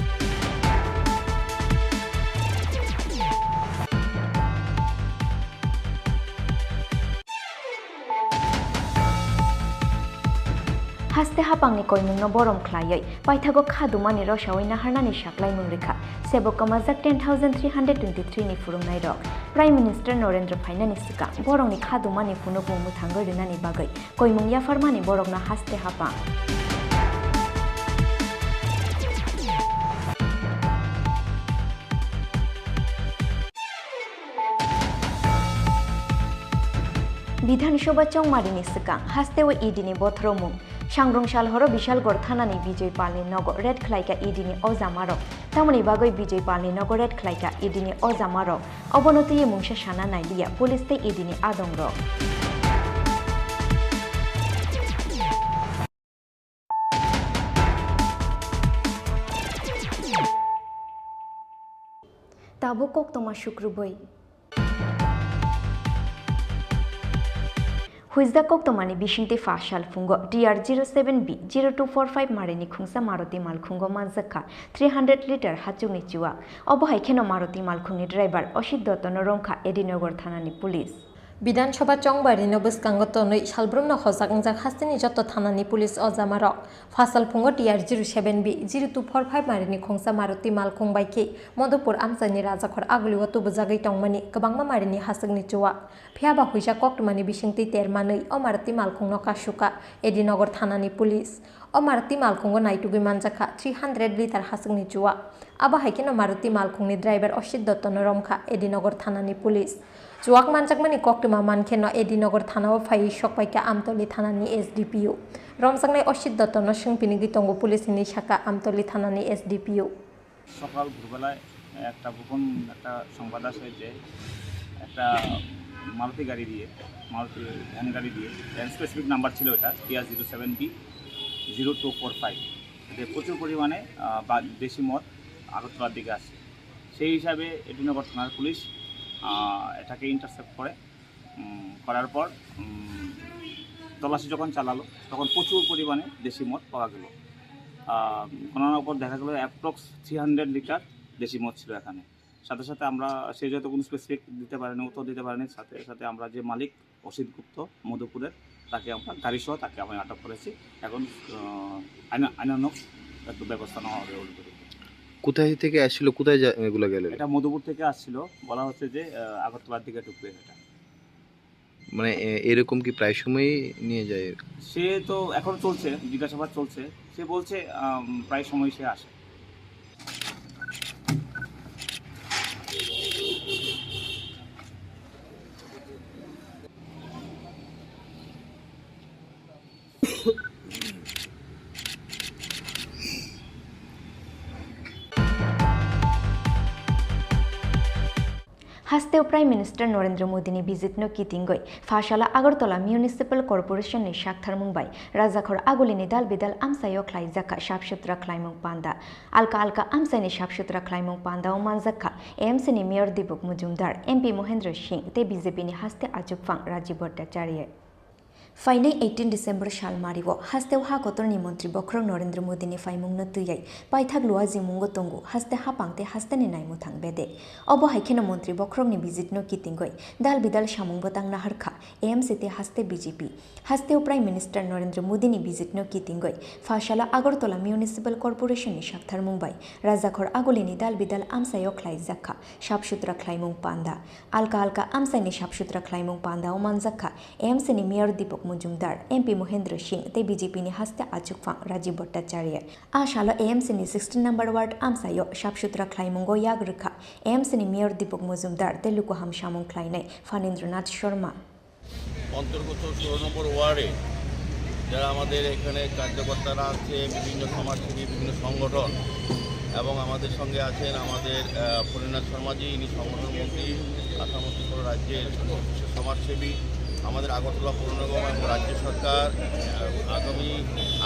Haste hapangni koimungno borom khlaiwi paithago khadumani rosawi naharnani saklaimung rikha. Sebok kwmajak ten thousand three hundred twenty three ni phwrwngnairok. Prime Minister Narendra phainani swkang borokni khadumani phunukmung mwthangwi rwnani bagwi koimung yapharmani borokno haste hapang. Bidhan Sabha chongmarini swkang hasteo E D ni bothromung. Sangrungsal horo Bishalgarh thanani Bijoy Palni nogo raid khlaikha E D ni ojamarok. Tamoni bagwi Bijoy Palni nogo raid khlaikha E D ni ojamarok. Obono twiwi mungsa sana nailiya police tei E D ni adongrok. Tabuk koktwma sukrubwi. Huijak koktwmani bisingtwi pha sal phungo T R zero seven B zero two four five marini khungsa Maruti malkhungo manjak kha three hundred litre hachukni chuwak. Obo hai kheno Maruti malkhungni driver Osit Dottono romkha Edinagar thanani police. Bidhan Sabha chongbarino bwskango tonwi salbrumno hojak wngjak hasteni joto thanani police ojamarok pha sal phungo T R zero seven B zero two four five marini khungsa Maruti malkhung bai khe Madhupur amchaini Rajakhor agulio tubujagwi tongmani kwbangma marini hachukni chuwak. Phiya ba huijak koktwmani bisingtwi ter manwi o Maruti malkhungno kasukha Edinagar thanani police. O Maruti malkhungo naitugwi manjakha three hundred litre hachukni chuwak. Abo hai kheno Maruti malkhungni driver Osit Dottono romkha Edinagar thanani police. Chuwak manjakmani koktwma mankheno Edinagar thanao phaiwi sokpaikha Amtoli thanani S D P O. Romjaknai Osit Dottono swngphinigwi tongo police hinwi sakha Amtoli thanani S D P O. সকাল ভোরবেলায় একটা গোপন একটা সংবাদ আসে যে একটা মারুতি গাড়ি দিয়ে, মারুতি ভ্যান গাড়ি দিয়ে, ভ্যান স্পেসিফিক নাম্বার ছিল এটা, T R zero seven B zero two four five, এতে প্রচুর পরিমাণে, আহ, বা-, দেশি মদ আগরতলার দিকে আসছে। সেই হিসাবে এডিনগর থানার পুলিশ, আহ, এটাকে ইন্টারসেপ্ট করে। উম, করার পর, উম, তল্লাশি যখন চালালো, তখন প্রচুর পরিমাণে দেশি মদ পাওয়া গেল। আহ, গণনার পর দেখা গেল অ্যাপ্রক্স থ্রি হান্ড্রেড লিটার দেশি মদ ছিল এখানে। সাথে সাথে আমরা, সে যেহেতু কোনো স্পেসিফিক দিতে পারেনি, উত্তর দিতে পারেনি, সাথে সাথে আমরা যে মালিক অসিত গুপ্ত মধুপুরের, তাকে আমরা গাড়ি সহ তাকে আমরা আটক করেছি। এখন, আহ, আইনা-, আইনানুগ একটু ব্যবস্থা নেওয়া হবে বলে মনে করি। কোথায় থেকে আসছিল, কোথায় যা-, এগুলো গেল? এটা মধুপুর থেকে আসছিল, বলা হচ্ছে যে, আহ, আগরতলার দিকে ঢুকবে এটা। মানে, এ-, এরকম কি প্রায় সময়ই নিয়ে যায়? সে তো এখন চলছে, জিজ্ঞাসাবাদ চলছে। সে বলছে, আম, প্রায় সময় সে আসে। Hasteo Prime Minister Narendra Modi ni visit no kitingwi, Phasala Agartala Municipal Corporation ni saktharmung bai Rajakhor Aguli ni dal bidal amchaio khlaijakha sap sutra khlaimung panda. Alka alka amchaini sap sutra khlaimung pandao manjakha A M C ni Mayor Dipuk Mujumdar, M P Mohendra Singh tei B J P ni haste achukphang Rajiv Bhattacharya. Phainai eighteen December sal mario, hasteo ha kotorni montri bokhorok Narendra Modi ni phaimungno twiwi paithak luajimungo tongo, haste hapang tei hasteni naimuthang bedek. Obo hai kheno montri bokhorokni visit no kitingwi dal bidal samung bwtang naharkha A M C tei haste B J P. Hasteo Prime Minister Narendra Modi ni visit no kitingwi Phasala Agartala Municipal Corporation ni saktharmung bai Rajakhor Aguli ni dal bidal amchaio khlaijakha sap sutra khlaimung panda. Alka alka amchaini sap sutra khlaimung pandao manjakha A M C ni Mayor Dipuk Mujumdar, M P Mohendra Singh tei B J P ni haste achukphang Rajiv Bhattacharya. A salo A M C ni sixteen number ward amchaio sap sutra khlaimungo yak rwkha A M C ni Mayor Dipuk Mujumdar tei luku ham samung khlainai Phanindra Nath Sharma. অন্তর্গত ষোলো নম্বর ওয়ার্ডে যারা আমাদের এখানে কার্যকর্তারা আছে, বিভিন্ন সমাজসেবী, বিভিন্ন সংগঠন, এবং আমাদের সঙ্গে আছেন আমাদের, আহ, ফণীন্দ্রনাথ শর্মাজি, ইনি সংগঠন মন্ত্রী, আসাম ও ত্রিপুরা রাজ্যের সমাজসেবী। আমাদের আগরতলা পৌর নিগম এবং রাজ্য সরকার, আহ, আগামী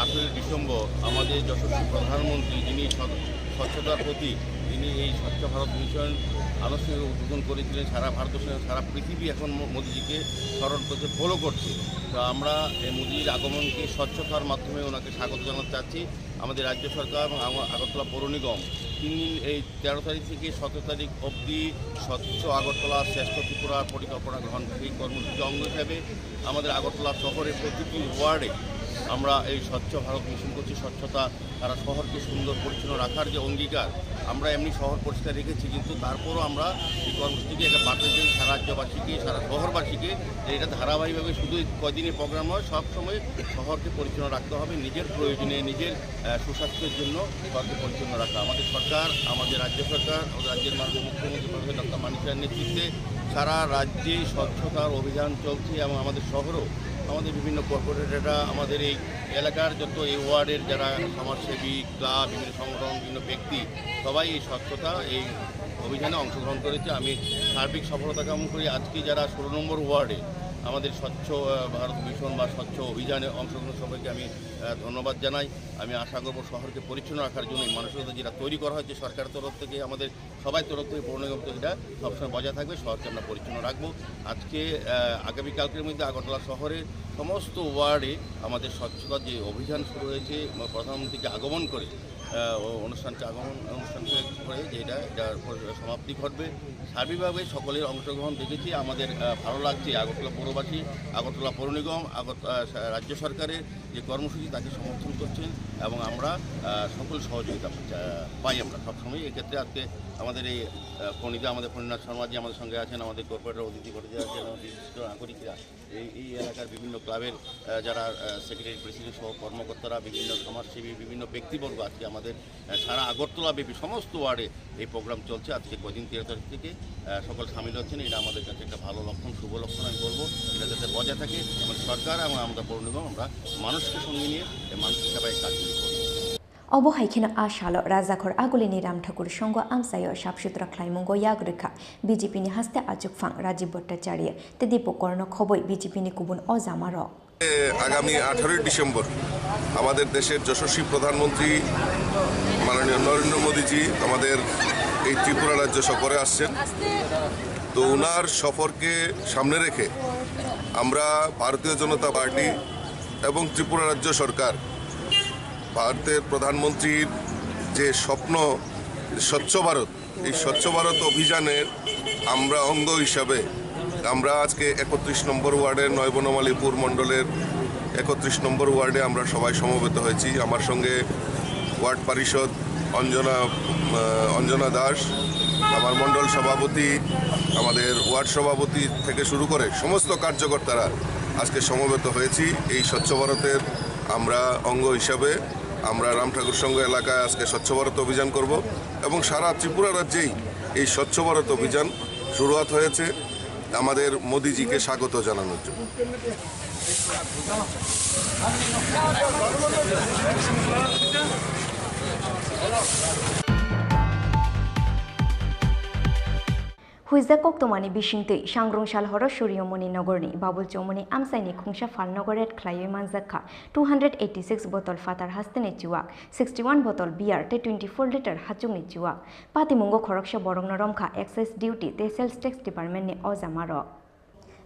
আঠারোই ডিসেম্বর আমাদের যশস্বী প্রধানমন্ত্রী, যিনি স্বচ্ছতার প্রতীক, তিনি এই স্বচ্ছ ভারত মিশন আনুষ্ঠানিক উদ্বোধন করেছিলেন। সারা ভারতবর্ষ, সারা পৃথিবী এখন মো-, মোদিজিকে স্মরণ করছে, ফলো করছে। তো আমরা এই মোদিজির আগমনকে স্বচ্ছতার মাধ্যমে ওনাকে স্বাগত জানাতে চাচ্ছি। আমাদের রাজ্য সরকার এবং আগ-, আগরতলা পৌর নিগম তিন দিন, এই তেরো তারিখ থেকে সতেরো তারিখ অবধি স্বচ্ছ আগরতলা শ্রেষ্ঠ ত্রিপুরা পরিকল্পনা গ্রহণ, সেই কর্মসূচির অঙ্গ হিসাবে আমাদের আগরতলা শহরে প্রতিটি ওয়ার্ডে আমরা এই স্বচ্ছ ভারত মিশন করছি। স্বচ্ছতা, তারা শহরকে সুন্দর পরিচ্ছন্ন রাখার যে অঙ্গীকার, আমরা এমনি শহর পরিষ্কার রেখেছি, কিন্তু তারপরও আমরা এই কর্মসূচিকে একটা বার্তা দিই সারা রাজ্যবাসীকে, সারা শহরবাসীকে, যে এটা ধারাবাহিকভাবে শুধু এই কয়দিনের প্রোগ্রাম নয়, সব সময় শহরকে পরিচ্ছন্ন রাখতে হবে, নিজের প্রয়োজনে, নিজের, আহ, সুস্বাস্থ্যের জন্য শহরকে পরিচ্ছন্ন রাখা। আমাদের সরকার, আমাদের রাজ্য সরকার, আমাদের রাজ্যের মাননীয় মুখ্যমন্ত্রী প্রফেসর ডক্টর মানিক সাহের নেতৃত্বে সারা রাজ্যে স্বচ্ছতার অভিযান চলছে এবং আমাদের শহরেও আমাদের বিভিন্ন কর্পোরেটররা, আমাদের এই এলাকার যত এই ওয়ার্ডের যারা সমাজসেবী, ক্লাব, বিভিন্ন সংগঠন, বিভিন্ন ব্যক্তি, সবাই এই স্বচ্ছতা, এই অভিযানে অংশগ্রহণ করেছে। আমি সার্বিক সফলতা কামনা করি। আজকে যারা ষোলো নম্বর ওয়ার্ডে আমাদের স্বচ্ছ, আহ, ভারত মিশন বা স্বচ্ছ অভিযানে অংশগ্রহণ সবাইকে আমি, আহ, ধন্যবাদ জানাই। আমি আশা করব শহরকে পরিচ্ছন্ন রাখার জন্য এই মানসিকতা যেটা তৈরি করা হয়েছে সরকারের তরফ থেকে, আমাদের সবাই তরফ থেকে, পৌর নিগম থেকে এটা সবসময় বজায় থাকবে, শহরকে আমরা পরিচ্ছন্ন রাখবো। আজকে, আহ, আগামীকালকের মধ্যে আগরতলা শহরের সমস্ত ওয়ার্ডে আমাদের স্বচ্ছতা যে অভিযান শুরু হয়েছে, প্রধানমন্ত্রীকে আগমন করে, আহ, ও অনুষ্ঠানকে আগমন, অনুষ্ঠানকে করে যে এটা, এটার পর সমাপ্তি ঘটবে। সার্বিকভাবে সকলের অংশগ্রহণ দেখেছি, আমাদের, আহ, ভালো লাগছে। আগরতলা পৌরবাসী, আগরতলা পৌর নিগম, আগর-, আহ, সা-, রাজ্য সরকারের যে কর্মসূচি তাকে সমর্থন করছেন এবং আমরা, আহ, সকল সহযোগিতা, আহ, পাই আমরা সবসময়। এক্ষেত্রে আজকে আমাদের এই, আহ, ফণিদা, আমাদের ফণিনাথ শর্মা জি আমাদের সঙ্গে আছেন, আমাদের কর্পোরেটর অদিতি ভট্টাচার্য আছেন, আমাদের বিশিষ্ট নাগরিকরা, এই, এই এলাকার বিভিন্ন ক্লাবের, আহ, যারা, আহ, সেক্রেটারি, প্রেসিডেন্ট সহ কর্মকর্তারা, বিভিন্ন সমাজসেবী, বিভিন্ন ব্যক্তিবর্গ আজকে আমাদের, আহ, সারা আগরতলা ব্যাপী সমস্ত ওয়ার্ডে এই প্রোগ্রাম চলছে। আজকে কদিন তেরো তারিখ থেকে, আহ, সকল সামিল হচ্ছেন, এটা আমাদের কাছে একটা ভালো লক্ষণ, শুভ লক্ষণ আমি বলবো। এটা যাতে বজায় থাকে এবং সরকার এবং আমরা পৌর নিগম, আমরা মানুষকে সঙ্গে নিয়ে এই মানুষের সেবায় কাজ করি। Obo hai kheno a salo Rajakhor Agulini Ramthakur Songho amchaio sap sutra khlaimungo yak rwkha B J P ni haste achukphang Rajiv Bhattacharya tei Dipu Korno khobwi B J P ni kubun ojamarok. আগামী আঠারোই ডিসেম্বর আমাদের দেশের যশস্বী প্রধানমন্ত্রী মাননীয় নরেন্দ্র মোদীজি আমাদের এই ত্রিপুরা রাজ্য সফরে আসছেন। তো ওনার সফরকে সামনে রেখে আমরা ভারতীয় জনতা পার্টি এবং ত্রিপুরা রাজ্য সরকার ভারতের প্রধানমন্ত্রীর যে স্বপ্ন স্বচ্ছ ভারত, এই স্বচ্ছ ভারত অভিযানের আমরা অঙ্গ হিসাবে আমরা আজকে একত্রিশ নম্বর ওয়ার্ডের নয় বনমালীপুর মণ্ডলের একত্রিশ নম্বর ওয়ার্ডে আমরা সবাই সমবেত হয়েছি। আমার সঙ্গে ওয়ার্ড পরিষদ অঞ্জনা, আহ, অঞ্জনা দাস, আমার মণ্ডল সভাপতি, আমাদের ওয়ার্ড সভাপতি থেকে শুরু করে সমস্ত কার্যকর্তারা আজকে সমবেত হয়েছি এই স্বচ্ছ ভারতের আমরা অঙ্গ হিসাবে। আমরা রাম ঠাকুর সংঘ এলাকায় আজকে স্বচ্ছ ভারত অভিযান করব এবং সারা ত্রিপুরা রাজ্যেই এই স্বচ্ছ ভারত অভিযান শুরুয়াত হয়েছে আমাদের মোদিজিকে স্বাগত জানানোর জন্য। Huijak koktwmani bisingtwi, Sangrungsal horo Suryomoni nogorni Babul Chomoni amchaini khungsa phalnogo raid khlaiwi manjak kha two hundred eighty six botol phatar hasteni chuwak, sixty one botol beer tei twenty four litre hachukni chuwak. Patimungo khoroksa borokno romkha Excise Duty tei Sales Tax Department ni ojamarok.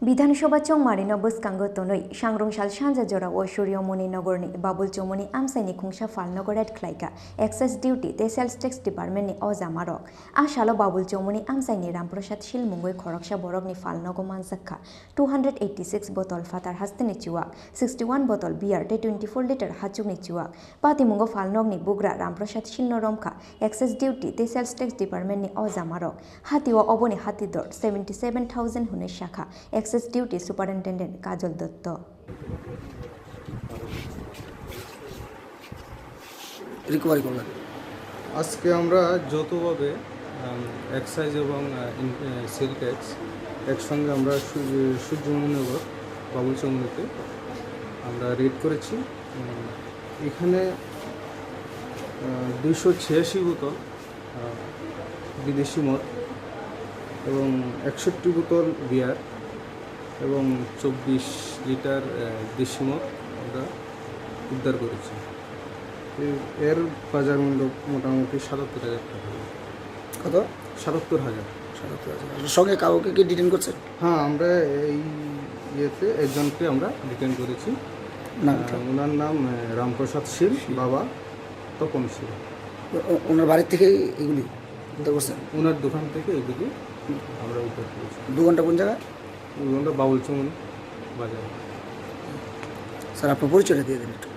Bidhan Sabha chongmarino bwskango tonwi Sangrungsal sanja jorao Suryomoni nogorni Babul Chomoni amchaini khungsa phalnogo raid khlaikha Excise Duty tei Sales Tax Department ni ojamarok. A salo Babul Chomoni amchaini Ramprasad Sil mungwi khoroksa borokni phalnogo manjakha two hundred eighty six botol phatar hasteni chuwak, sixty one botol beer tei twenty four litre hachukni chuwak. Patimungo phalnokni bugra Ramprasad Silno romkha Excise Duty tei Sales Tax Department ni ojamarok. Hatio oboni hati dor seventy seven thousand hwnwi sakha Excise Duty Superintendent Kajol Dotto. Recovery করলেন। আজকে আমরা যৌথভাবে, আম, এক্সাইজ এবং, আ, ইন-, আ, sell tax একসঙ্গে আমরা সূর্য-, সূর্যমণিনগর বাবুল চৌমুহনীতে আমরা রেড করেছি। উম, এখানে, আ, দুইশো ছিয়াশি বোতল আহ, বিদেশি মদ এবং একষট্টি বোতল বিয়ার এবং চব্বিশ লিটার, আহ, দেশি মদ আমরা উদ্ধার করেছি। এ-, এর বাজার মূল্য মোটামুটি সাতাত্তর হাজার টাকা হবে। কত? সাতাত্তর হাজার। সাতাত্তর হাজার। সঙ্গে কাউকে কি ডিটেইন করছেন? হ্যাঁ, আমরা এই ইয়েতে একজনকে আমরা ডিটেইন করেছি। নাম কি? আহ, ওনার নাম, আহ, রামপ্রসাদ শীল, শীল। বাবা তপন শীল। ও-, ও-, ওনার বাড়ি থেকে এগুলি উদ্ধার করছেন? ওনার দোকান থেকে এগুলি আমরা উদ্ধার করেছি। দোকানটা কোন জায়গায়? দোকানটা বাবুল চৌমুহনী বাজার। স্যার, আপনার পরিচয়টা দিয়ে দিন একটু।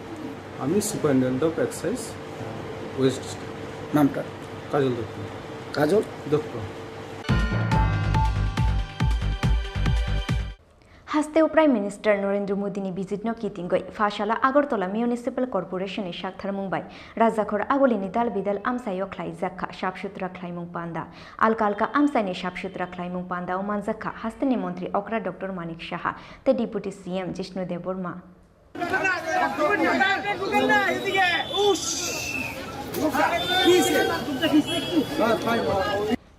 আমি superintendent of excise, West district. নামটা? কাজল দত্ত। কাজল? Dutta. Hasteo Prime Minister Narendra Modi ni visit no kitingwi, Phasala Agartala Municipal Corporation ni saktharmung bai Rajakhor Agulini dal bidal amchaio khlaijak kha sap sutra khlaimung panda. Alka alka amchaini sap sutra khlaimung pandao manjak kha hasteni montri okra Doctor Manik Saha tei Deputy C M Jishnu Debbarma.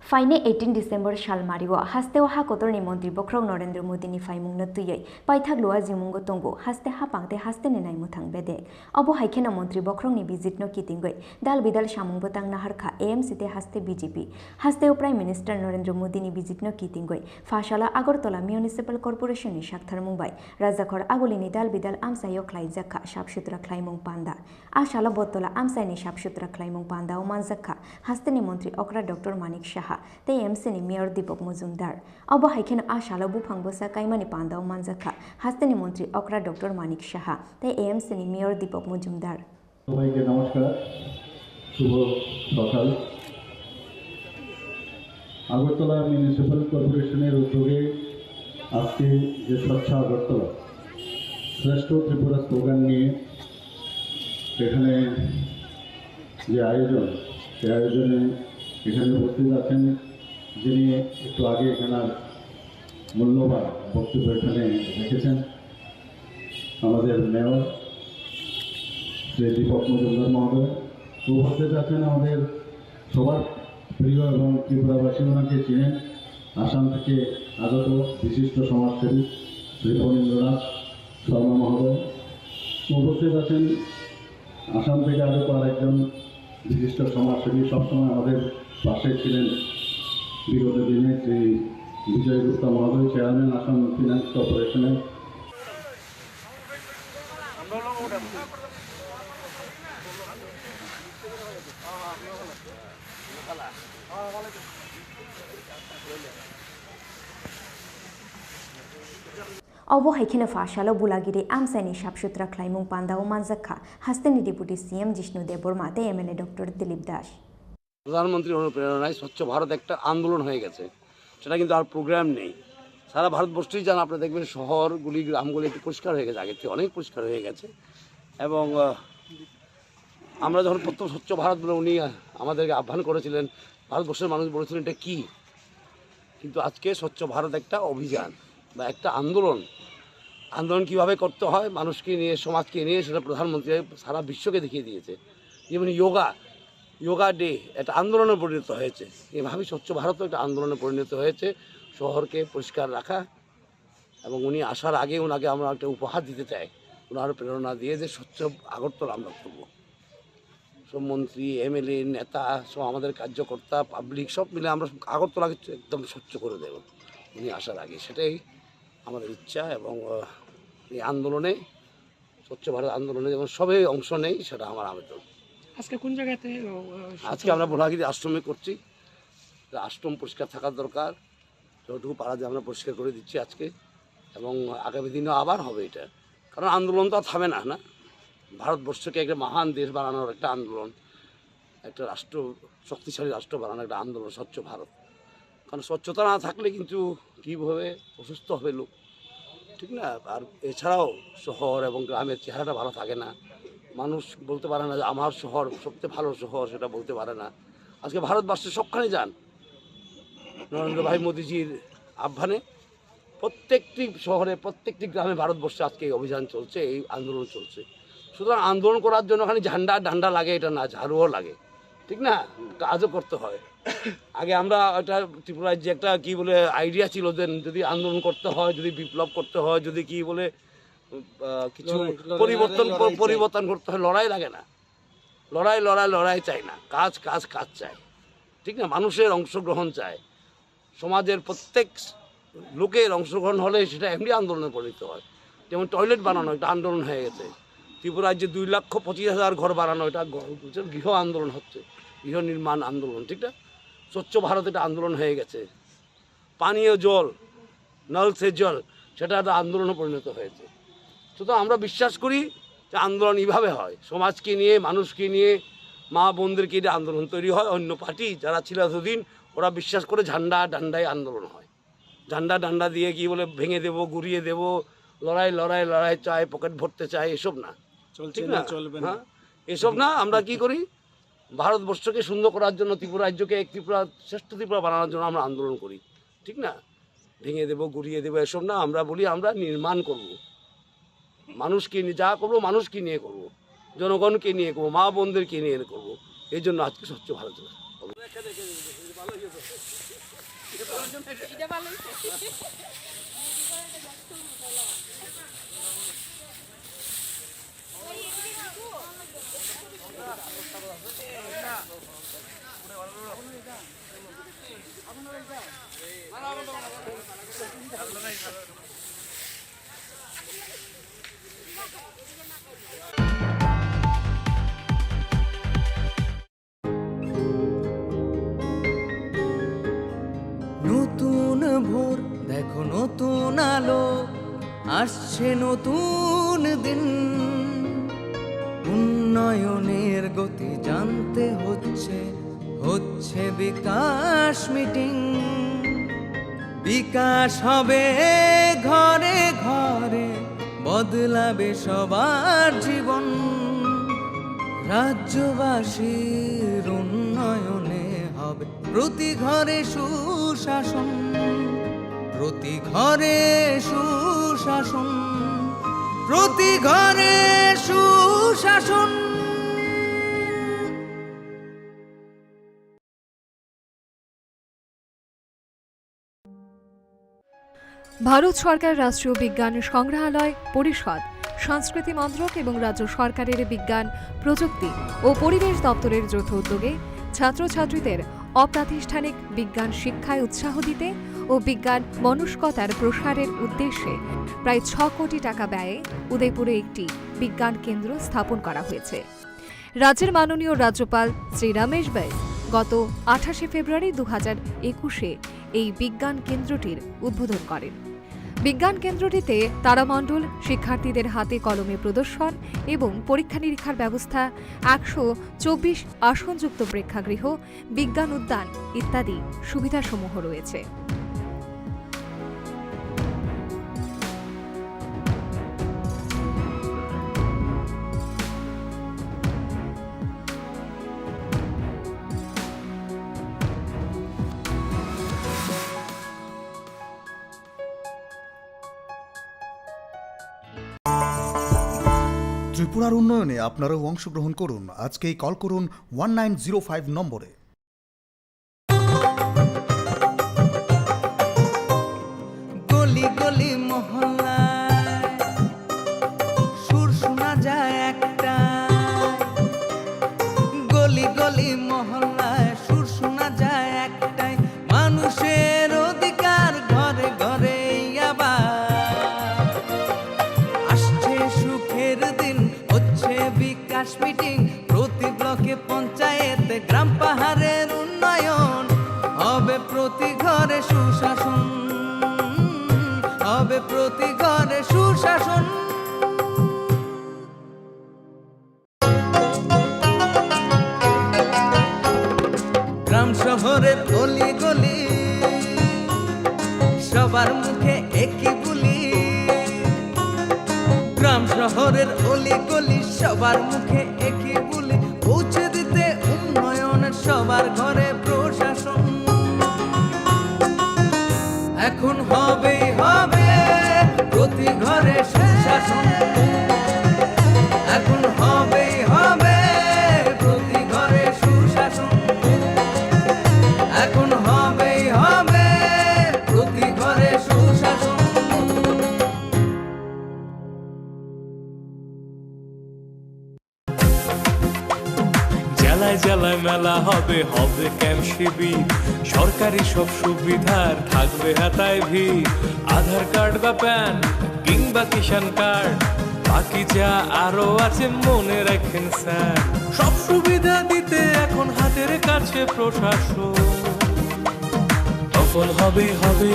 Phainai eighteen December salmario hasteo ha kotorni montri bokhorok Narendra Modini phaimungno twiwi paithak lua jimungo tongo, haste hapang tei hasteni naimwthang bedek. Obo hai kheno montri bokhorokni visit no kitingwi dal bidal samung bwtang naharkha A M C tei haste B J P. Hasteo Prime Minister Narendra Modini visit no kitingwi pha salo Agartala Municipal Corporation ni saktharmung bai Rajakhor Agulini dal bidal amchaio khlaijakha sap sutra khlaimung panda. A salo Bottola amchaini sap sutra khlaimung pandao manjakha hasteni montri okra Doctor Manik Saha tei A M C ni Mayor Deepak Majumdar. Obo hai kheno a salo buphang bwsa kaimani pandao manjakha hasteni montri okra Doctor Manik Saha tei A M C ni Mayor Deepak Majumdar. সবাইকে নমস্কার, শুভ সকাল। আগরতলা মিউনিসিপ্যাল কর্পোরেশনের উদ্যোগে আজকে যে স্বচ্ছ আগরতলা, শ্রেষ্ঠ ত্রিপুরা স্লোগান নিয়ে এখানে যে আয়োজন, সেই আয়োজনে এখানে উপস্থিত আছেন, যিনি একটু আগে এখানে মূল্যবান বক্তব্য এখানে রেখেছেন, আমাদের মেয়র শ্রী দীপক মজুমদার মহোদয়, উপস্থিত আছেন আমাদের সবার প্রিয় এবং ত্রিপুরাবাসী ওনাকে চিনেন, আসাম থেকে আগত বিশিষ্ট সমাজসেবী শ্রী ফণীন্দ্রনাথ শর্মা মহোদয়, উপস্থিত আছেন আসাম থেকে আগত আরেকজন বিশিষ্ট সমাজসেবী, সবসময় আমাদের পাশে ছিলেন বিগত দিনে, শ্রী বিজয় গুপ্তা মহোদয়, চেয়ারম্যান আসাম ফিনান্স কর্পোরেশনের। Obo hai kheno pha salo Bulagiri amchaini sap sutra khlaimung pandao manjakha hasteni Deputy C M Jishnu Debbarma tei M L A Doctor Dilip Das. প্রধানমন্ত্রীর অনুপ্রেরণায় স্বচ্ছ ভারত একটা আন্দোলন হয়ে গেছে, সেটা কিন্তু আর প্রোগ্রাম নেই। সারা ভারতবর্ষেই যান, আপনারা দেখবেন শহরগুলি, গ্রামগুলি একটু পরিষ্কার হয়ে গেছে, আগের থেকে অনেক পরিষ্কার হয়ে গেছে। এবং আহ, আমরা যখন প্রথম স্বচ্ছ ভারত বলে উনি আহ, আমাদেরকে আহ্বান করেছিলেন, ভারতবর্ষের মানুষ বলেছিলেন, "এটা কি?" কিন্তু আজকে স্বচ্ছ ভারত একটা অভিযান বা একটা আন্দোলন। আন্দোলন কিভাবে করতে হয়, মানুষকে নিয়ে, সমাজকে নিয়ে, সেটা প্রধানমন্ত্রী সারা বিশ্বকে দেখিয়ে দিয়েছে। যেমন যোগা, যোগা ডে একটা আন্দোলনে পরিণত হয়েছে। এভাবে স্বচ্ছ ভারতও একটা আন্দোলনে পরিণত হয়েছে, শহরকে পরিষ্কার রাখা। এবং উনি আসার আগে ওনাকে আমরা একটা উপহার দিতে চাই, ওনার প্রেরণা দিয়ে যে স্বচ্ছ আগরতলা আমরা করব। সব মন্ত্রী, এমএলএ, নেতা, সব আমাদের কার্যকর্তা, পাবলিক সব মিলে আমরা আগরতলাকে একদম স্বচ্ছ করে দেব উনি আসার আগে, সেটাই আমাদের ইচ্ছা। এবং আহ, এই আন্দোলনে, স্বচ্ছ ভারত আন্দোলনে যেমন সবাই অংশ নেয়, সেটা আমার আবেদন। আজকে কোন জায়গাতে, আহ, আজকে আমরা ভোলাগিরি আশ্রমে করছি। আশ্রম পরিষ্কার থাকার দরকার, যতটুকু পারা যায় আমরা পরিষ্কার করে দিচ্ছি আজকে, এবং আগামী দিনেও আবার হবে এটা। কারণ আন্দোলন তো আর থামে না, না? ভারতবর্ষকে একটা মহান দেশ বানানোর একটা আন্দোলন, একটা রাষ্ট্র, শক্তিশালী রাষ্ট্র বানানোর একটা আন্দোলন, স্বচ্ছ ভারত। কারণ স্বচ্ছতা না থাকলে কিন্তু কীভাবে অসুস্থ হবে লোক, ঠিক না? আর এছাড়াও শহর এবং গ্রামের চেহারাটা ভালো থাকে না, মানুষ বলতে পারে না যে আমার শহর সবচেয়ে ভালো শহর, সেটা বলতে পারে না। আজকে ভারতবর্ষের সবখানে যান, নরেন্দ্র ভাই মোদীজির আহ্বানে প্রত্যেকটি শহরে, প্রত্যেকটি গ্রামে ভারতবর্ষে আজকে এই অভিযান চলছে, এই আন্দোলন চলছে। সুতরাং আন্দোলন করার জন্য খালি ঝান্ডা ডান্ডা লাগে, এটা না, ঝাড়ুও লাগে, ঠিক না? কাজও করতে হয়। আগে আমরা একটা ত্রিপুরার যে একটা কি বলে আইডিয়া ছিল যে যদি আন্দোলন করতে হয়, যদি বিপ্লব করতে হয়, যদি কি বলে আহ, কিছু লড়াই, লড়াই, পরিবর্তন, লড়াই চাই। পরিবর্তন করতে হয়, লড়াই লাগে না। লড়াই, লড়াই, লড়াই চাই না, কাজ, কাজ, কাজ চাই, ঠিক না? মানুষের অংশগ্রহণ চাই। সমাজের প্রত্যেক লোকের অংশগ্রহণ হলে সেটা এমনি আন্দোলনে পরিণত হয়। যেমন টয়লেট বানানো একটা আন্দোলন হয়ে গেছে, ত্রিপুরা রাজ্যে দুই লক্ষ পঁচিশ হাজার ঘর বানানো, এটা গ-, গৃহ আন্দোলন হচ্ছে, গৃহ নির্মাণ আন্দোলন, ঠিক না? স্বচ্ছ ভারত এটা আন্দোলন হয়ে গেছে। পানীয় জল, নল সে জল, সেটা একটা আন্দোলনে পরিণত হয়েছে। সুতরাং আমরা বিশ্বাস করি যে আন্দোলন এইভাবে হয়, সমাজকে নিয়ে, মানুষকে নিয়ে, মা বোনদেরকে নিয়ে আন্দোলন তৈরি হয়। অন্য পার্টি যারা ছিল এতদিন, ওরা বিশ্বাস করে ঝান্ডা ডান্ডায় আন্দোলন হয়। ঝান্ডা ডান্ডা দিয়ে কি বলে ভেঙে দেবো, গুড়িয়ে দেবো, লড়াই, লড়াই, লড়াই চাই, পকেট ভরতে চাই, এসব না। চলছে ঠিক না, না? চলবে না। হ্যাঁ? এসব না, আমরা কি করি? ভারতবর্ষকে সুন্দর করার জন্য, ত্রিপুরা রাজ্যকে এক ত্রিপুরা, শ্রেষ্ঠ ত্রিপুরা বানানোর জন্য আমরা আন্দোলন করি, ঠিক না? ভেঙে দেবো, গুড়িয়ে দেবো, এসব না। আমরা বলি আমরা নির্মাণ করব, মানুষকে নিয়ে যা করবো, মানুষকে নিয়ে করব, জনগণকে নিয়ে করবো, মা বোনদেরকে নিয়ে করব। এই জন্য আজকে স্বচ্ছ ভারত। নতুন ভোর, দেখো নতুন আলো, আসছে নতুন দিন। উন্নয়নের গতি জানতে হচ্ছে, হচ্ছে বিকাশ মিটিং। বিকাশ হবে ঘরে ঘরে, বদলাবে সবার জীবন। রাজ্যবাসীর উন্নয়নে হবে প্রতি ঘরে সুশাসন, প্রতি ঘরে সুশাসন, প্রতি ঘরে সুশাসন। ভারত সরকার রাষ্ট্রীয় বিজ্ঞান সংগ্রহালয় পরিষদ, সংস্কৃতি মন্ত্রক এবং রাজ্য সরকারের বিজ্ঞান, প্রযুক্তি ও পরিবেশ দপ্তরের যৌথ উদ্যোগে ছাত্রছাত্রীদের অপ্রাতিষ্ঠানিক বিজ্ঞান শিক্ষায় উৎসাহ দিতে ও বিজ্ঞান মনস্কতার প্রসারের উদ্দেশ্যে প্রায় ছ কোটি টাকা ব্যয়ে উদয়পুরে একটি বিজ্ঞান কেন্দ্র স্থাপন করা হয়েছে। রাজ্যের মাননীয় রাজ্যপাল শ্রী রমেশ বাইস গত আঠাশে ফেব্রুয়ারি দু হাজার একুশে এই বিজ্ঞান কেন্দ্রটির উদ্বোধন করেন। বিজ্ঞান কেন্দ্রটিতে তারামণ্ডল, শিক্ষার্থীদের হাতে কলমে প্রদর্শন এবং পরীক্ষা নিরীক্ষার ব্যবস্থা, একশো চব্বিশ আসনযুক্ত প্রেক্ষাগৃহ, বিজ্ঞান উদ্যান ইত্যাদি সুবিধাসমূহ রয়েছে। ত্রিপুরার উন্নয়নে আপনারাও অংশগ্রহণ করুন। আজকেই কল করুন ওয়ান নাইন জিরো ফাইভ নম্বরে। গলি গলি মহল্লায় সুর শোনা যায় একটাই, গলি গলি মহল্লায় সুর শোনা যায় একটাই, মানুষের অধিকার ঘরে ঘরে আবার। আসছে সুখের দিন, হচ্ছে বিকাশ মিটিং, প্রতি ব্লকে পঞ্চায়েতে গ্রাম পাহাড়ের উন্নয়ন, হবে প্রতি ঘরে সুশাসন, হবে প্রতি ঘরে সুশাসন। গ্রাম শহরের অলি গলি, সবার মুখে একই বুলি। গ্রাম শহরের অলি গলি, সবার মুখে একই বুলি। পৌঁছে দিতে উন্নয়ন সবার ঘরে প্রশাসন। এখন হবেই হবে প্রতি ঘরে সুশাসন। এখন হবেই হবে প্রতি ঘরে সুশাসন। এখন হবেই হবে প্রতি ঘরে সুশাসন। জেলায় জেলায় মেলা হবে, হবে ক্যাম্প শিবির। সরকারি সব সুবিধার থাকবে হাতায় ভিড়। আধার কার্ড বা প্যান কিংবা কিষাণ কার্ড, বাকি যা আরো আছে মনে রাখেন স্যার। সব সুবিধা দিতে এখন হাতের কাছে প্রশাসন। সফল হবে হবে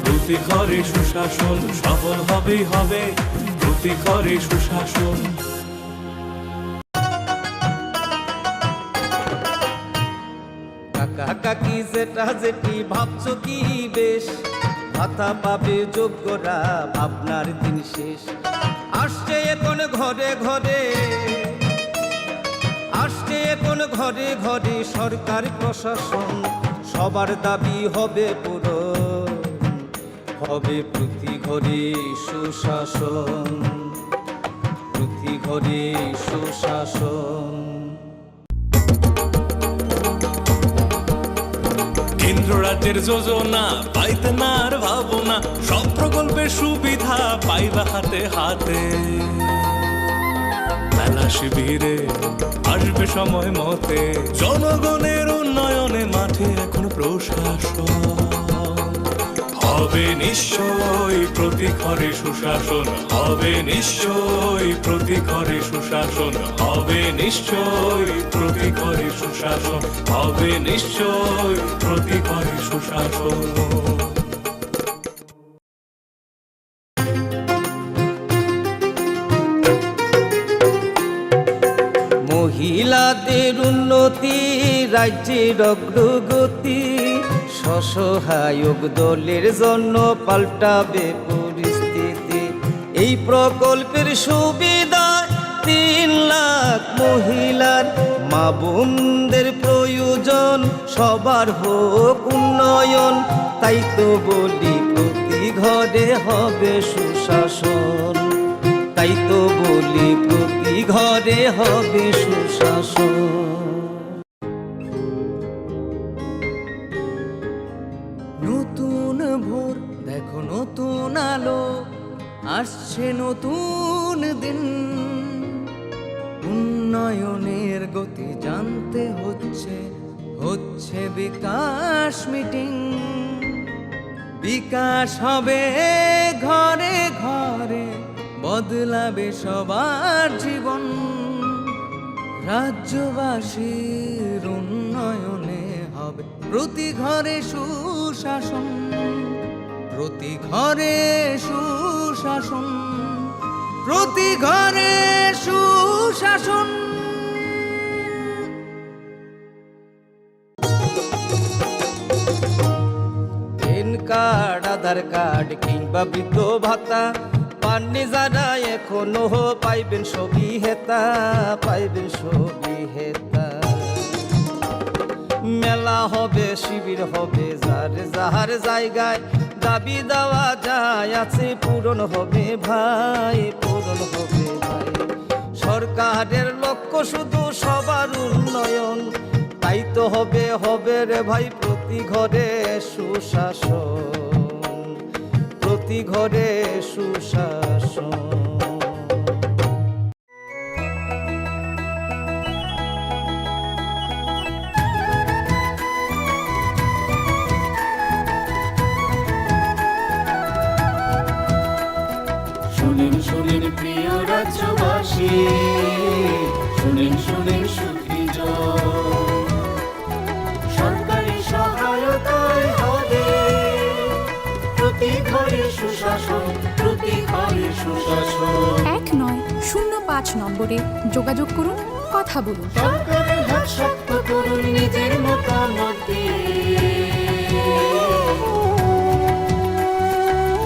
প্রতি ঘরে সুশাসন, সফল হবে হবে প্রতি ঘরে সুশাসন। কাকা কাকি জেঠা জেঠি ভাবছো কি বেশ, ভাতা পাবে যোগ্যরা, ভাবনার দিন শেষ। আসছে এখন ঘরে ঘরে, আসছে এখন ঘরে ঘরে সরকার প্রশাসন, সবার দাবি হবে পূরণ। হবে প্রতি ঘরে সুশাসন, প্রতি ঘরে সুশাসন। রাজ্যের যোজনা, পাইতে না আর ভাবনা, সব প্রকল্পের সুবিধা পাইবা হাতে হাতে। মেলা শিবিরে আসবে সময় মতে, জনগণের উন্নয়নে মাঠে এখন প্রশাসন। হবে নিশ্চয়ই প্রতি ঘরে সুশাসন, হবে নিশ্চয়ই প্রতি ঘরে সুশাসন, হবে নিশ্চয়ই প্রতি ঘরে সুশাসন, হবে নিশ্চয়ই প্রতি ঘরে সুশাসন। মহিলাদের উন্নতি, রাজ্যের অগ্রগতি, স্বসহায়ক দলের জন্য পাল্টাবে পরিস্থিতি। এই প্রকল্পের সুবিধায় তিন লাখ মহিলার, মা বোনদের প্রয়োজন, সবার হোক উন্নয়ন। তাই তো বলি প্রতি ঘরে হবে সুশাসন, তাই তো বলি প্রতি ঘরে হবে সুশাসন। নতুন ভোর, দেখো নতুন আলো, আসছে নতুন দিন। উন্নয়নের গতি জানতে হচ্ছে, হচ্ছে বিকাশ মিটিং। বিকাশ হবে ঘরে ঘরে, বদলাবে সবার জীবন। রাজ্যবাসীর উন্নয়নে হবে প্রতি ঘরে সুশাসন, প্রতি ঘরে সুশাসন, প্রতি ঘরে সুশাসন। প্যান কার্ড, আধার কার্ড কিংবা বৃদ্ধ ভাতা পাননি যারা এখনো, পাইবেন সবই হেতা, পাইবেন সবই হেতা। মেলা হবে, শিবির হবে, যার যাহার জায়গায় দাবি দাওয়া যা আছে পূরণ হবে ভাই, পূরণ হবে ভাই। সরকারের লক্ষ্য শুধু সবার উন্নয়ন, তাই তো হবে, হবে রে ভাই প্রতি ঘরে সুশাসন, প্রতি ঘরে সুশাসন। শুনেন, শুনেন প্রিয় রাজ্যবাসী, শুনেন, শুনেন সুখী জন। সরকারি সহায়তায় হবে প্রতি ঘরে সুশাসন, প্রতি ঘরে সুশাসন। এক নয় শূন্য পাঁচ নম্বরে যোগাযোগ করুন, কথা বলুন। সরকারের হাত শক্ত করুন নিজের মতামত দিয়ে।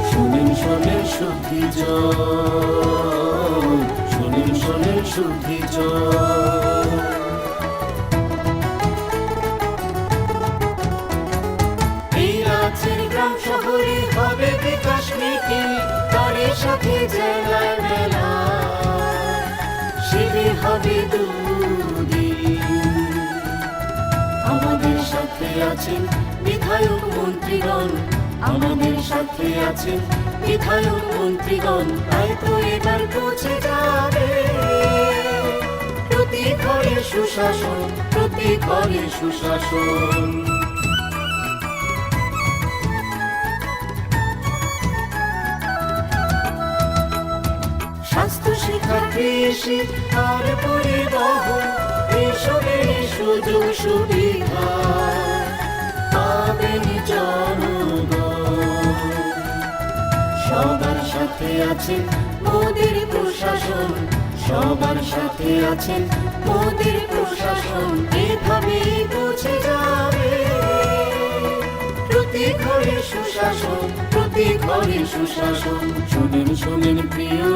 শুনেন, শুনেন সুখী জন, শুনেন, শুনেন সুখী জন। এই রাজ্যের গ্রাম শহরে হবে বিকাশ মিটিং, তারই সাথে জেলায় মেলা, শিবির হবে দুদিন। আমাদের সাথে আছেন বিধায়ক মন্ত্রীগণ, আমাদের সাথে আছেন বিধায়ক মন্ত্রীগণ, তাই তো এবার পৌঁছে যাবে প্রতি ঘরে সুশাসন, প্রতি ঘরে সুশাসন। স্বাস্থ্য, শিক্ষা, কৃষি আর পরিবহন, এইসবের সুযোগ সুবিধা পাবেন জনগণ। সবার সাথে আছেন মোদের প্রশাসন, সবার সাথে আছেন মোদের প্রশাসন। এভাবেই পৌঁছে যাবে প্রতি ঘরে সুশাসন, প্রতি ঘরে সুশাসন। শুনেন, শুনেন প্রিয়।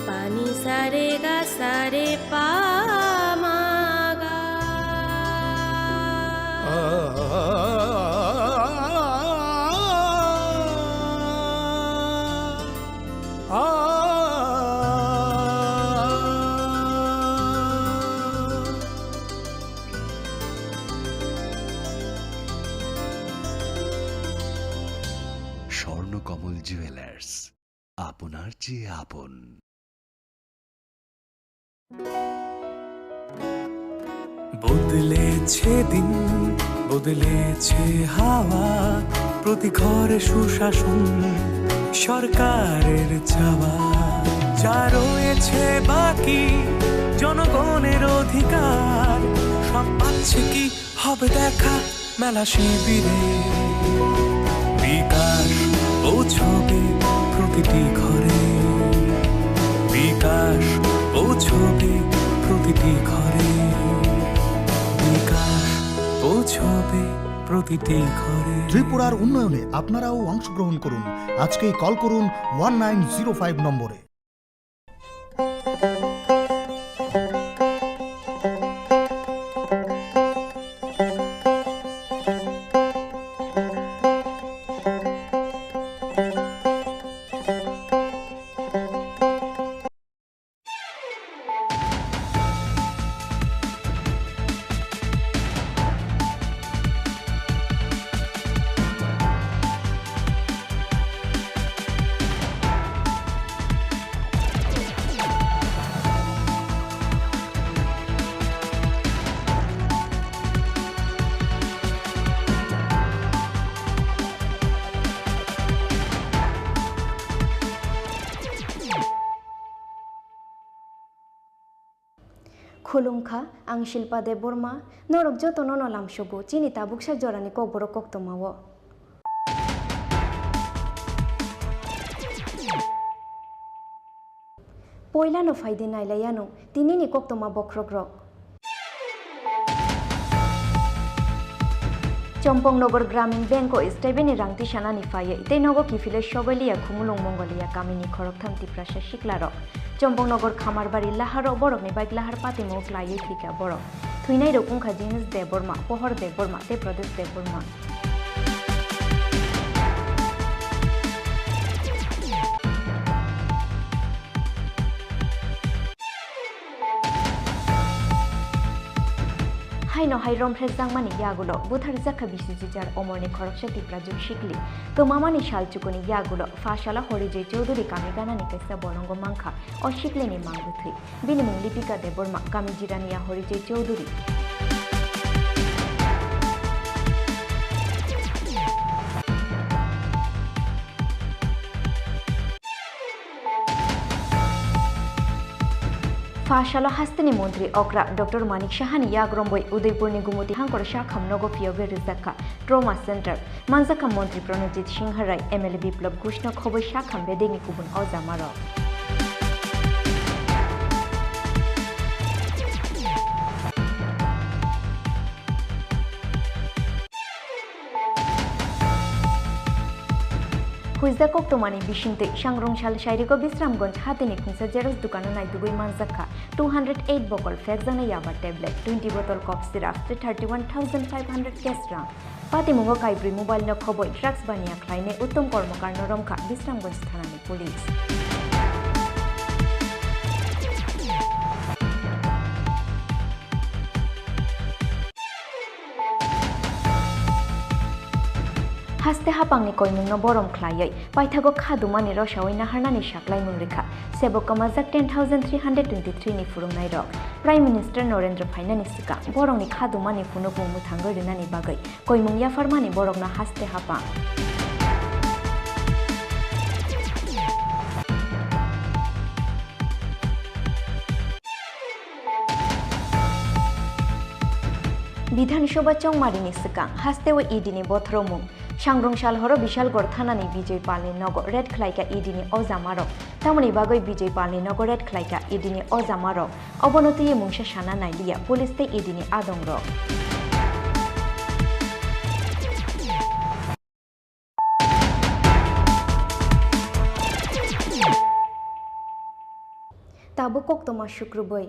পানি সারে গা সারে পা মা গা। কমল জুয়েলার্স, আপনার চেয়ে আপন। বদলেছে দিন, বদলেছে হাওয়া, প্রতি ঘরে সুশাসন সরকারের চাওয়া। যা রয়েছে বাকি জনগণের অধিকার, সব পাচ্ছে কি হবে দেখা মেলা শিবিরে। বিকাশ পৌঁছবে প্রতিটি ঘরে, বিকাশ পৌঁছবে প্রতিটি ঘরে, বিকাশ পৌঁছবে প্রতিটি ঘরে। ত্রিপুরার উন্নয়নে আপনারাও অংশগ্রহণ করুন। আজকেই কল করুন ওয়ান নাইন জিরো ফাইভ নম্বরে। Khulumkha, ang Shilpa Debbarma, norok jotono no lamsogo chini tabuksa jorani kokborok koktwmao. Poilano phaidi nailaianw tinini koktwma bokhrokrok. Chompongnagar Gramin Bank o stebini rang tisanani phaiwi tei nogo kiphilwi sogwi liya Khumulwng Mongolia kamini khoroktham Tiprasa siklarok. Chompongnagar Khamarbari laharo borokni bike lahar patimung klaiwi thwikha borok. Thwinairok wngkha Jinis Debbarma, Pohor Debbarma tei Pradesh Debbarma. Haino hai romphre jakmani yagulo butharjakha bisi jwjar omorni khoroksa Tiprajwk sikli. Kwmamani sal chukuni yagulo pha sala Horijoi Chowdhury kami ganani kaisa bolongo mankha o siklini mang bwthwi. Bini mung Lipika Debbarma, kami Jirania Horijoi Chowdhury. Pha salo hasteni montri okra Doctor Manik Sahani yagromboi Udaipurni Gumuti Hangkor Sakham nogo phiyogwi rwjakha Trauma Center. Manjakha montri Pranojit Singha Rai, M L A Biplab Ghoshno khoboi Sakham bedekni kubun ojamarok. Huijak koktwmani bisingtwi Sangrungsal Sairiko Bisramganj hatini khungsa xerox dukano naitugwi manjakha two hundred eight bokol phekjaknai yaba tablet, twenty bottle cough syrup tei thirty one thousand five hundred cash rang. Patimungo kaibrwi mobile no khoboi drugs baniya khlainai Uttom Kormokar no romkha Bisramganj thanani police. Haste hapangni koimungno borom khlaiwi paithago kha dumani rosawi naharnani saklaimung rikha. Sebok kwmajak ten thousand three hundred twenty three ni phwrwngnairok. Prime Minister Narendra phainani swkang borokni kha dumani phunukmung mwthangwi rwnani bagwi koimung yapharmani borokno haste hapang. Bidhan Sabha chongmarini swkang hasteo E D ni bothromung. Sangrungsal horo Bishalgarh thanani Bijoy Palni nogo raid khlaikha E D ni ojamarok. Tamoni bagwi Bijoy Palni nogo raid khlaikha E D ni ojamarok. Obono twiwi mungsa sana nailiya police tei E D ni adongrok. Tabuk koktwma sukrubwi.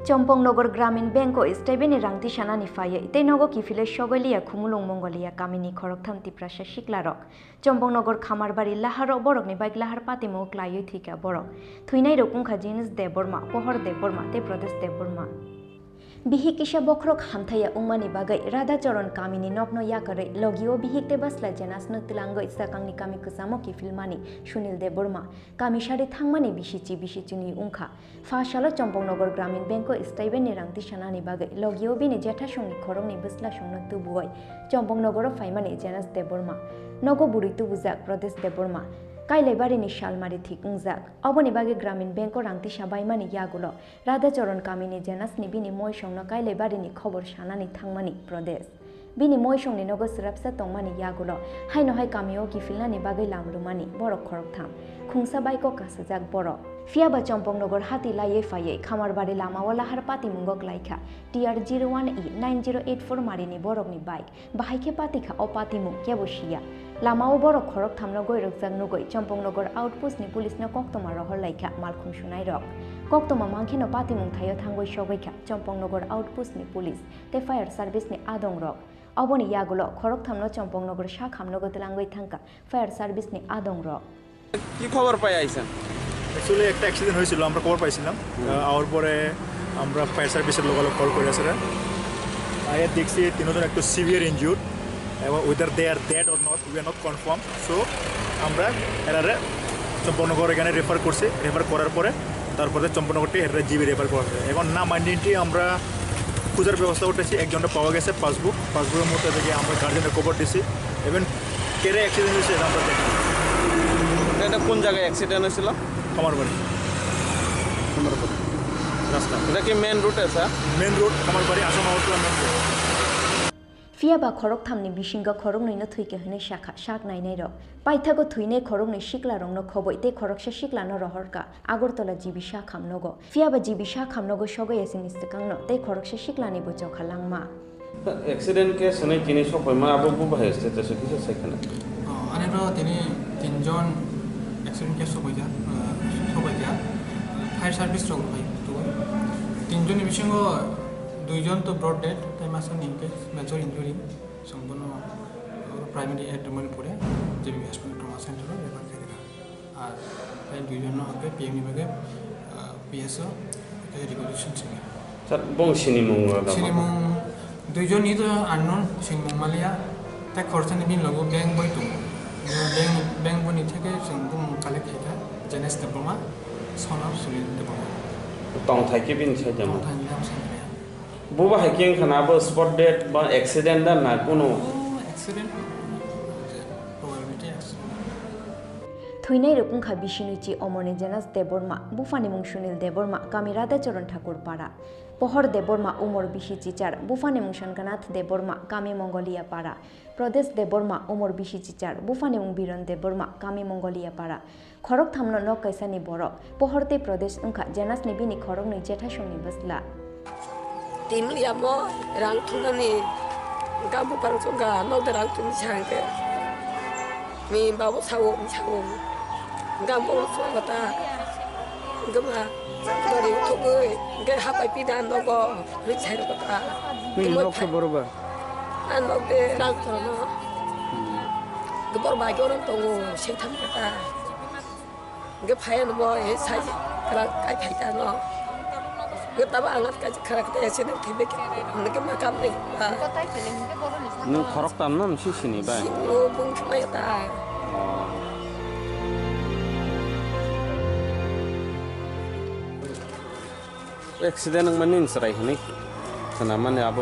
Chompongnagar Gramin Bank o stebini rang tisanani phaiwi tei nogo kiphilwi sogwi liya Khumulwng Mongolia kamini khoroktham Tiprasa siklarok. Chompongnagar Khamarbari laharo borokni bike lahar patimung klaiwi thwikha borok. Thwinairok wngkha Jinis Debbarma, Pohor Debbarma tei Pradesh Debbarma. Bihik kisa bokhorok hamthaiya wngmani bagwi Radhacharan kamini nokno yakarwi logio bihik tei bwsla Jenasno twlangwi swkangni kami kwchamo kiphilmani Sunil Debbarma, kami sari thangmani bisi chi bisi chini wngkha. Pha salo Champaknagar Gramin Bank-o stipend-ni rang tisanani bagwi logio bini jethasongni khoroknwi bwslasongno tubuwi Champaknagar-o phaimani Jenas Debbarma. Nogo bwrwi tubujak Pradesh Debbarma. Kailaibarini salmari thik wngjak. Oboni bagwi Gramin Bank-o rang tisa baimani yagulo Radhacharan kamini Jenasni bini moisongno Kailaibarini khobor sanani thangmani Pradesh. Bini moisongni nogo swrapsa tongmani yagulo haino hai kamio kiphilnani bagwi lam lumani borok khoroktham. Khungsa baiko kasajak borok. Phiyaba Champaknagar hati laiwi phaiwi Khamarbari lamao lahar patimungo klaikha T R zero one E nine zero eight four marini borokni bike. Bahai khe patikha o patimung kebo siya. Lamao borok khoroktham no goirokjak nugwi Champaknagar outpost ni police no koktwma rohor laikha malkhung sunairok. Koktwma mankheno patimung thaio thangwi sogwikha Champaknagar outpost ni police tei fire service ni adongrok. Oboni yagulo khoroktham no Champaknagar sakhamnogo twlangwi thangkha fire service ni adongrok. কি খবর পাই আইছেন? অ্যাকচুয়ালি একটা অ্যাক্সিডেন্ট হয়েছিল, আমরা খবর পাইছিলাম। আহ, আওয়ার পরে আমরা ফায়ার সার্ভিসের লগালগ কল করে আসলে আয়া দেখছি তিনজন একটু সিভিয়ার ইনজুর্ড এবং whether they are dead or not, we are not confirm. So আমরা এরারে চম্পকনগর এখানে রেফার করছি। রেফার করার পরে তারপরে চম্পকনগরটি এরারে জিবি রেফার করা হয়। এখন নাম আইডেন্টিটি আমরা খোঁজার ব্যবস্থা করতেছি। একজনটা পাওয়া গেছে পাসবুক, পাসবুকের মধ্যে থেকে আমরা গার্জেনের খবর দিছি। এবং কেরে অ্যাক্সিডেন্ট হয়েছে এটা আমরা দেখি। এটা কোন জায়গায় অ্যাক্সিডেন্ট হয়েছিল? কামারবাড়ি। কামারবাড়ি রাস্তা। এটা কি main route, sir? Main route, Kamarbari, Assam Agartala main route. Phiyaba khorokthamni bisingo khoroknwino thwikha hwnwi sakha sak nainairok. Paithago thwinai khoroknwi siklarokno khobwi tei khoroksa siklano rohorkha Agartala G B sakhamnogo. Phiyaba G B sakhamnogo sogwi asini swkangno tei khoroksa siklanibo chokha langma. Accident case hwnwi tini sokphaima abo bubaha status o kisa sai khna. Oh, ani oro tini tinjon accident case sokphaikha, ah, sokphaikha. Fire service rok bai tu. Tinjonni bisingo duijon to broad dead, tei masa ni hwnkhe major injury. Chwng bono primary at Manipur-e J B hospital trauma center o refer khaikha. Ar tei duijon no hwnkhe P M ni bagwi, ah, P S o tei regulation simi. Sir, bong sinimung rok da? Sinimung duijon ni to unknown, sinimung maliya. Tei khoroksa ni bini logo bank boi tongo. Bank, bank boi ni theke chwng bumung collect khaikha, Jenes Debbarma, son of Sunil Debbarma. Tongthai khe bini side o? Tongthai ni lam side o. Bubaha khe wngkha na abo spot dead ba accident da na kunu? Oh, accident. Probability accident. Thwinai rok wngkha bisinichi omorni Jenas Debbarma, buphani mung Sunil Debbarma, kami Radhacharan Thakur para. Pohor Debbarma, umor bisi chichar, buphani mung Shankanath Debbarma, kami Mongolia para. Pradesh Debbarma, umor bisi chichar, buphani mung Biren Debbarma, kami Mongolia para. Khorokthamno nok kaisani borok. Pohor tei Pradesh wngkha Jenasni bini khoroknwi jethasongni bwsla. Tin liya mo rang thumnani ga buphang chukha, nok de rang thumni sangke. Mi babu sao, mi sao. Ga mo chukha ta. Gama dori thugwi, ga hapai pida nogo, ri chai ta. Ni nok se boroba. Ang nok de rang thumno. Gabor bai goro tongo, sengtham kata. Hingke phai ano bo, e, sai, kara kai phai ta ano. Hingke tabo ang at kai khara kete ese nang thebe ke, hingke makam ni, a. Nwng khoroktham no nsi sini bai? Sini o bung khmai ta. Oh. Accident wngmani ni chwrai hwnwi khwnamani abo.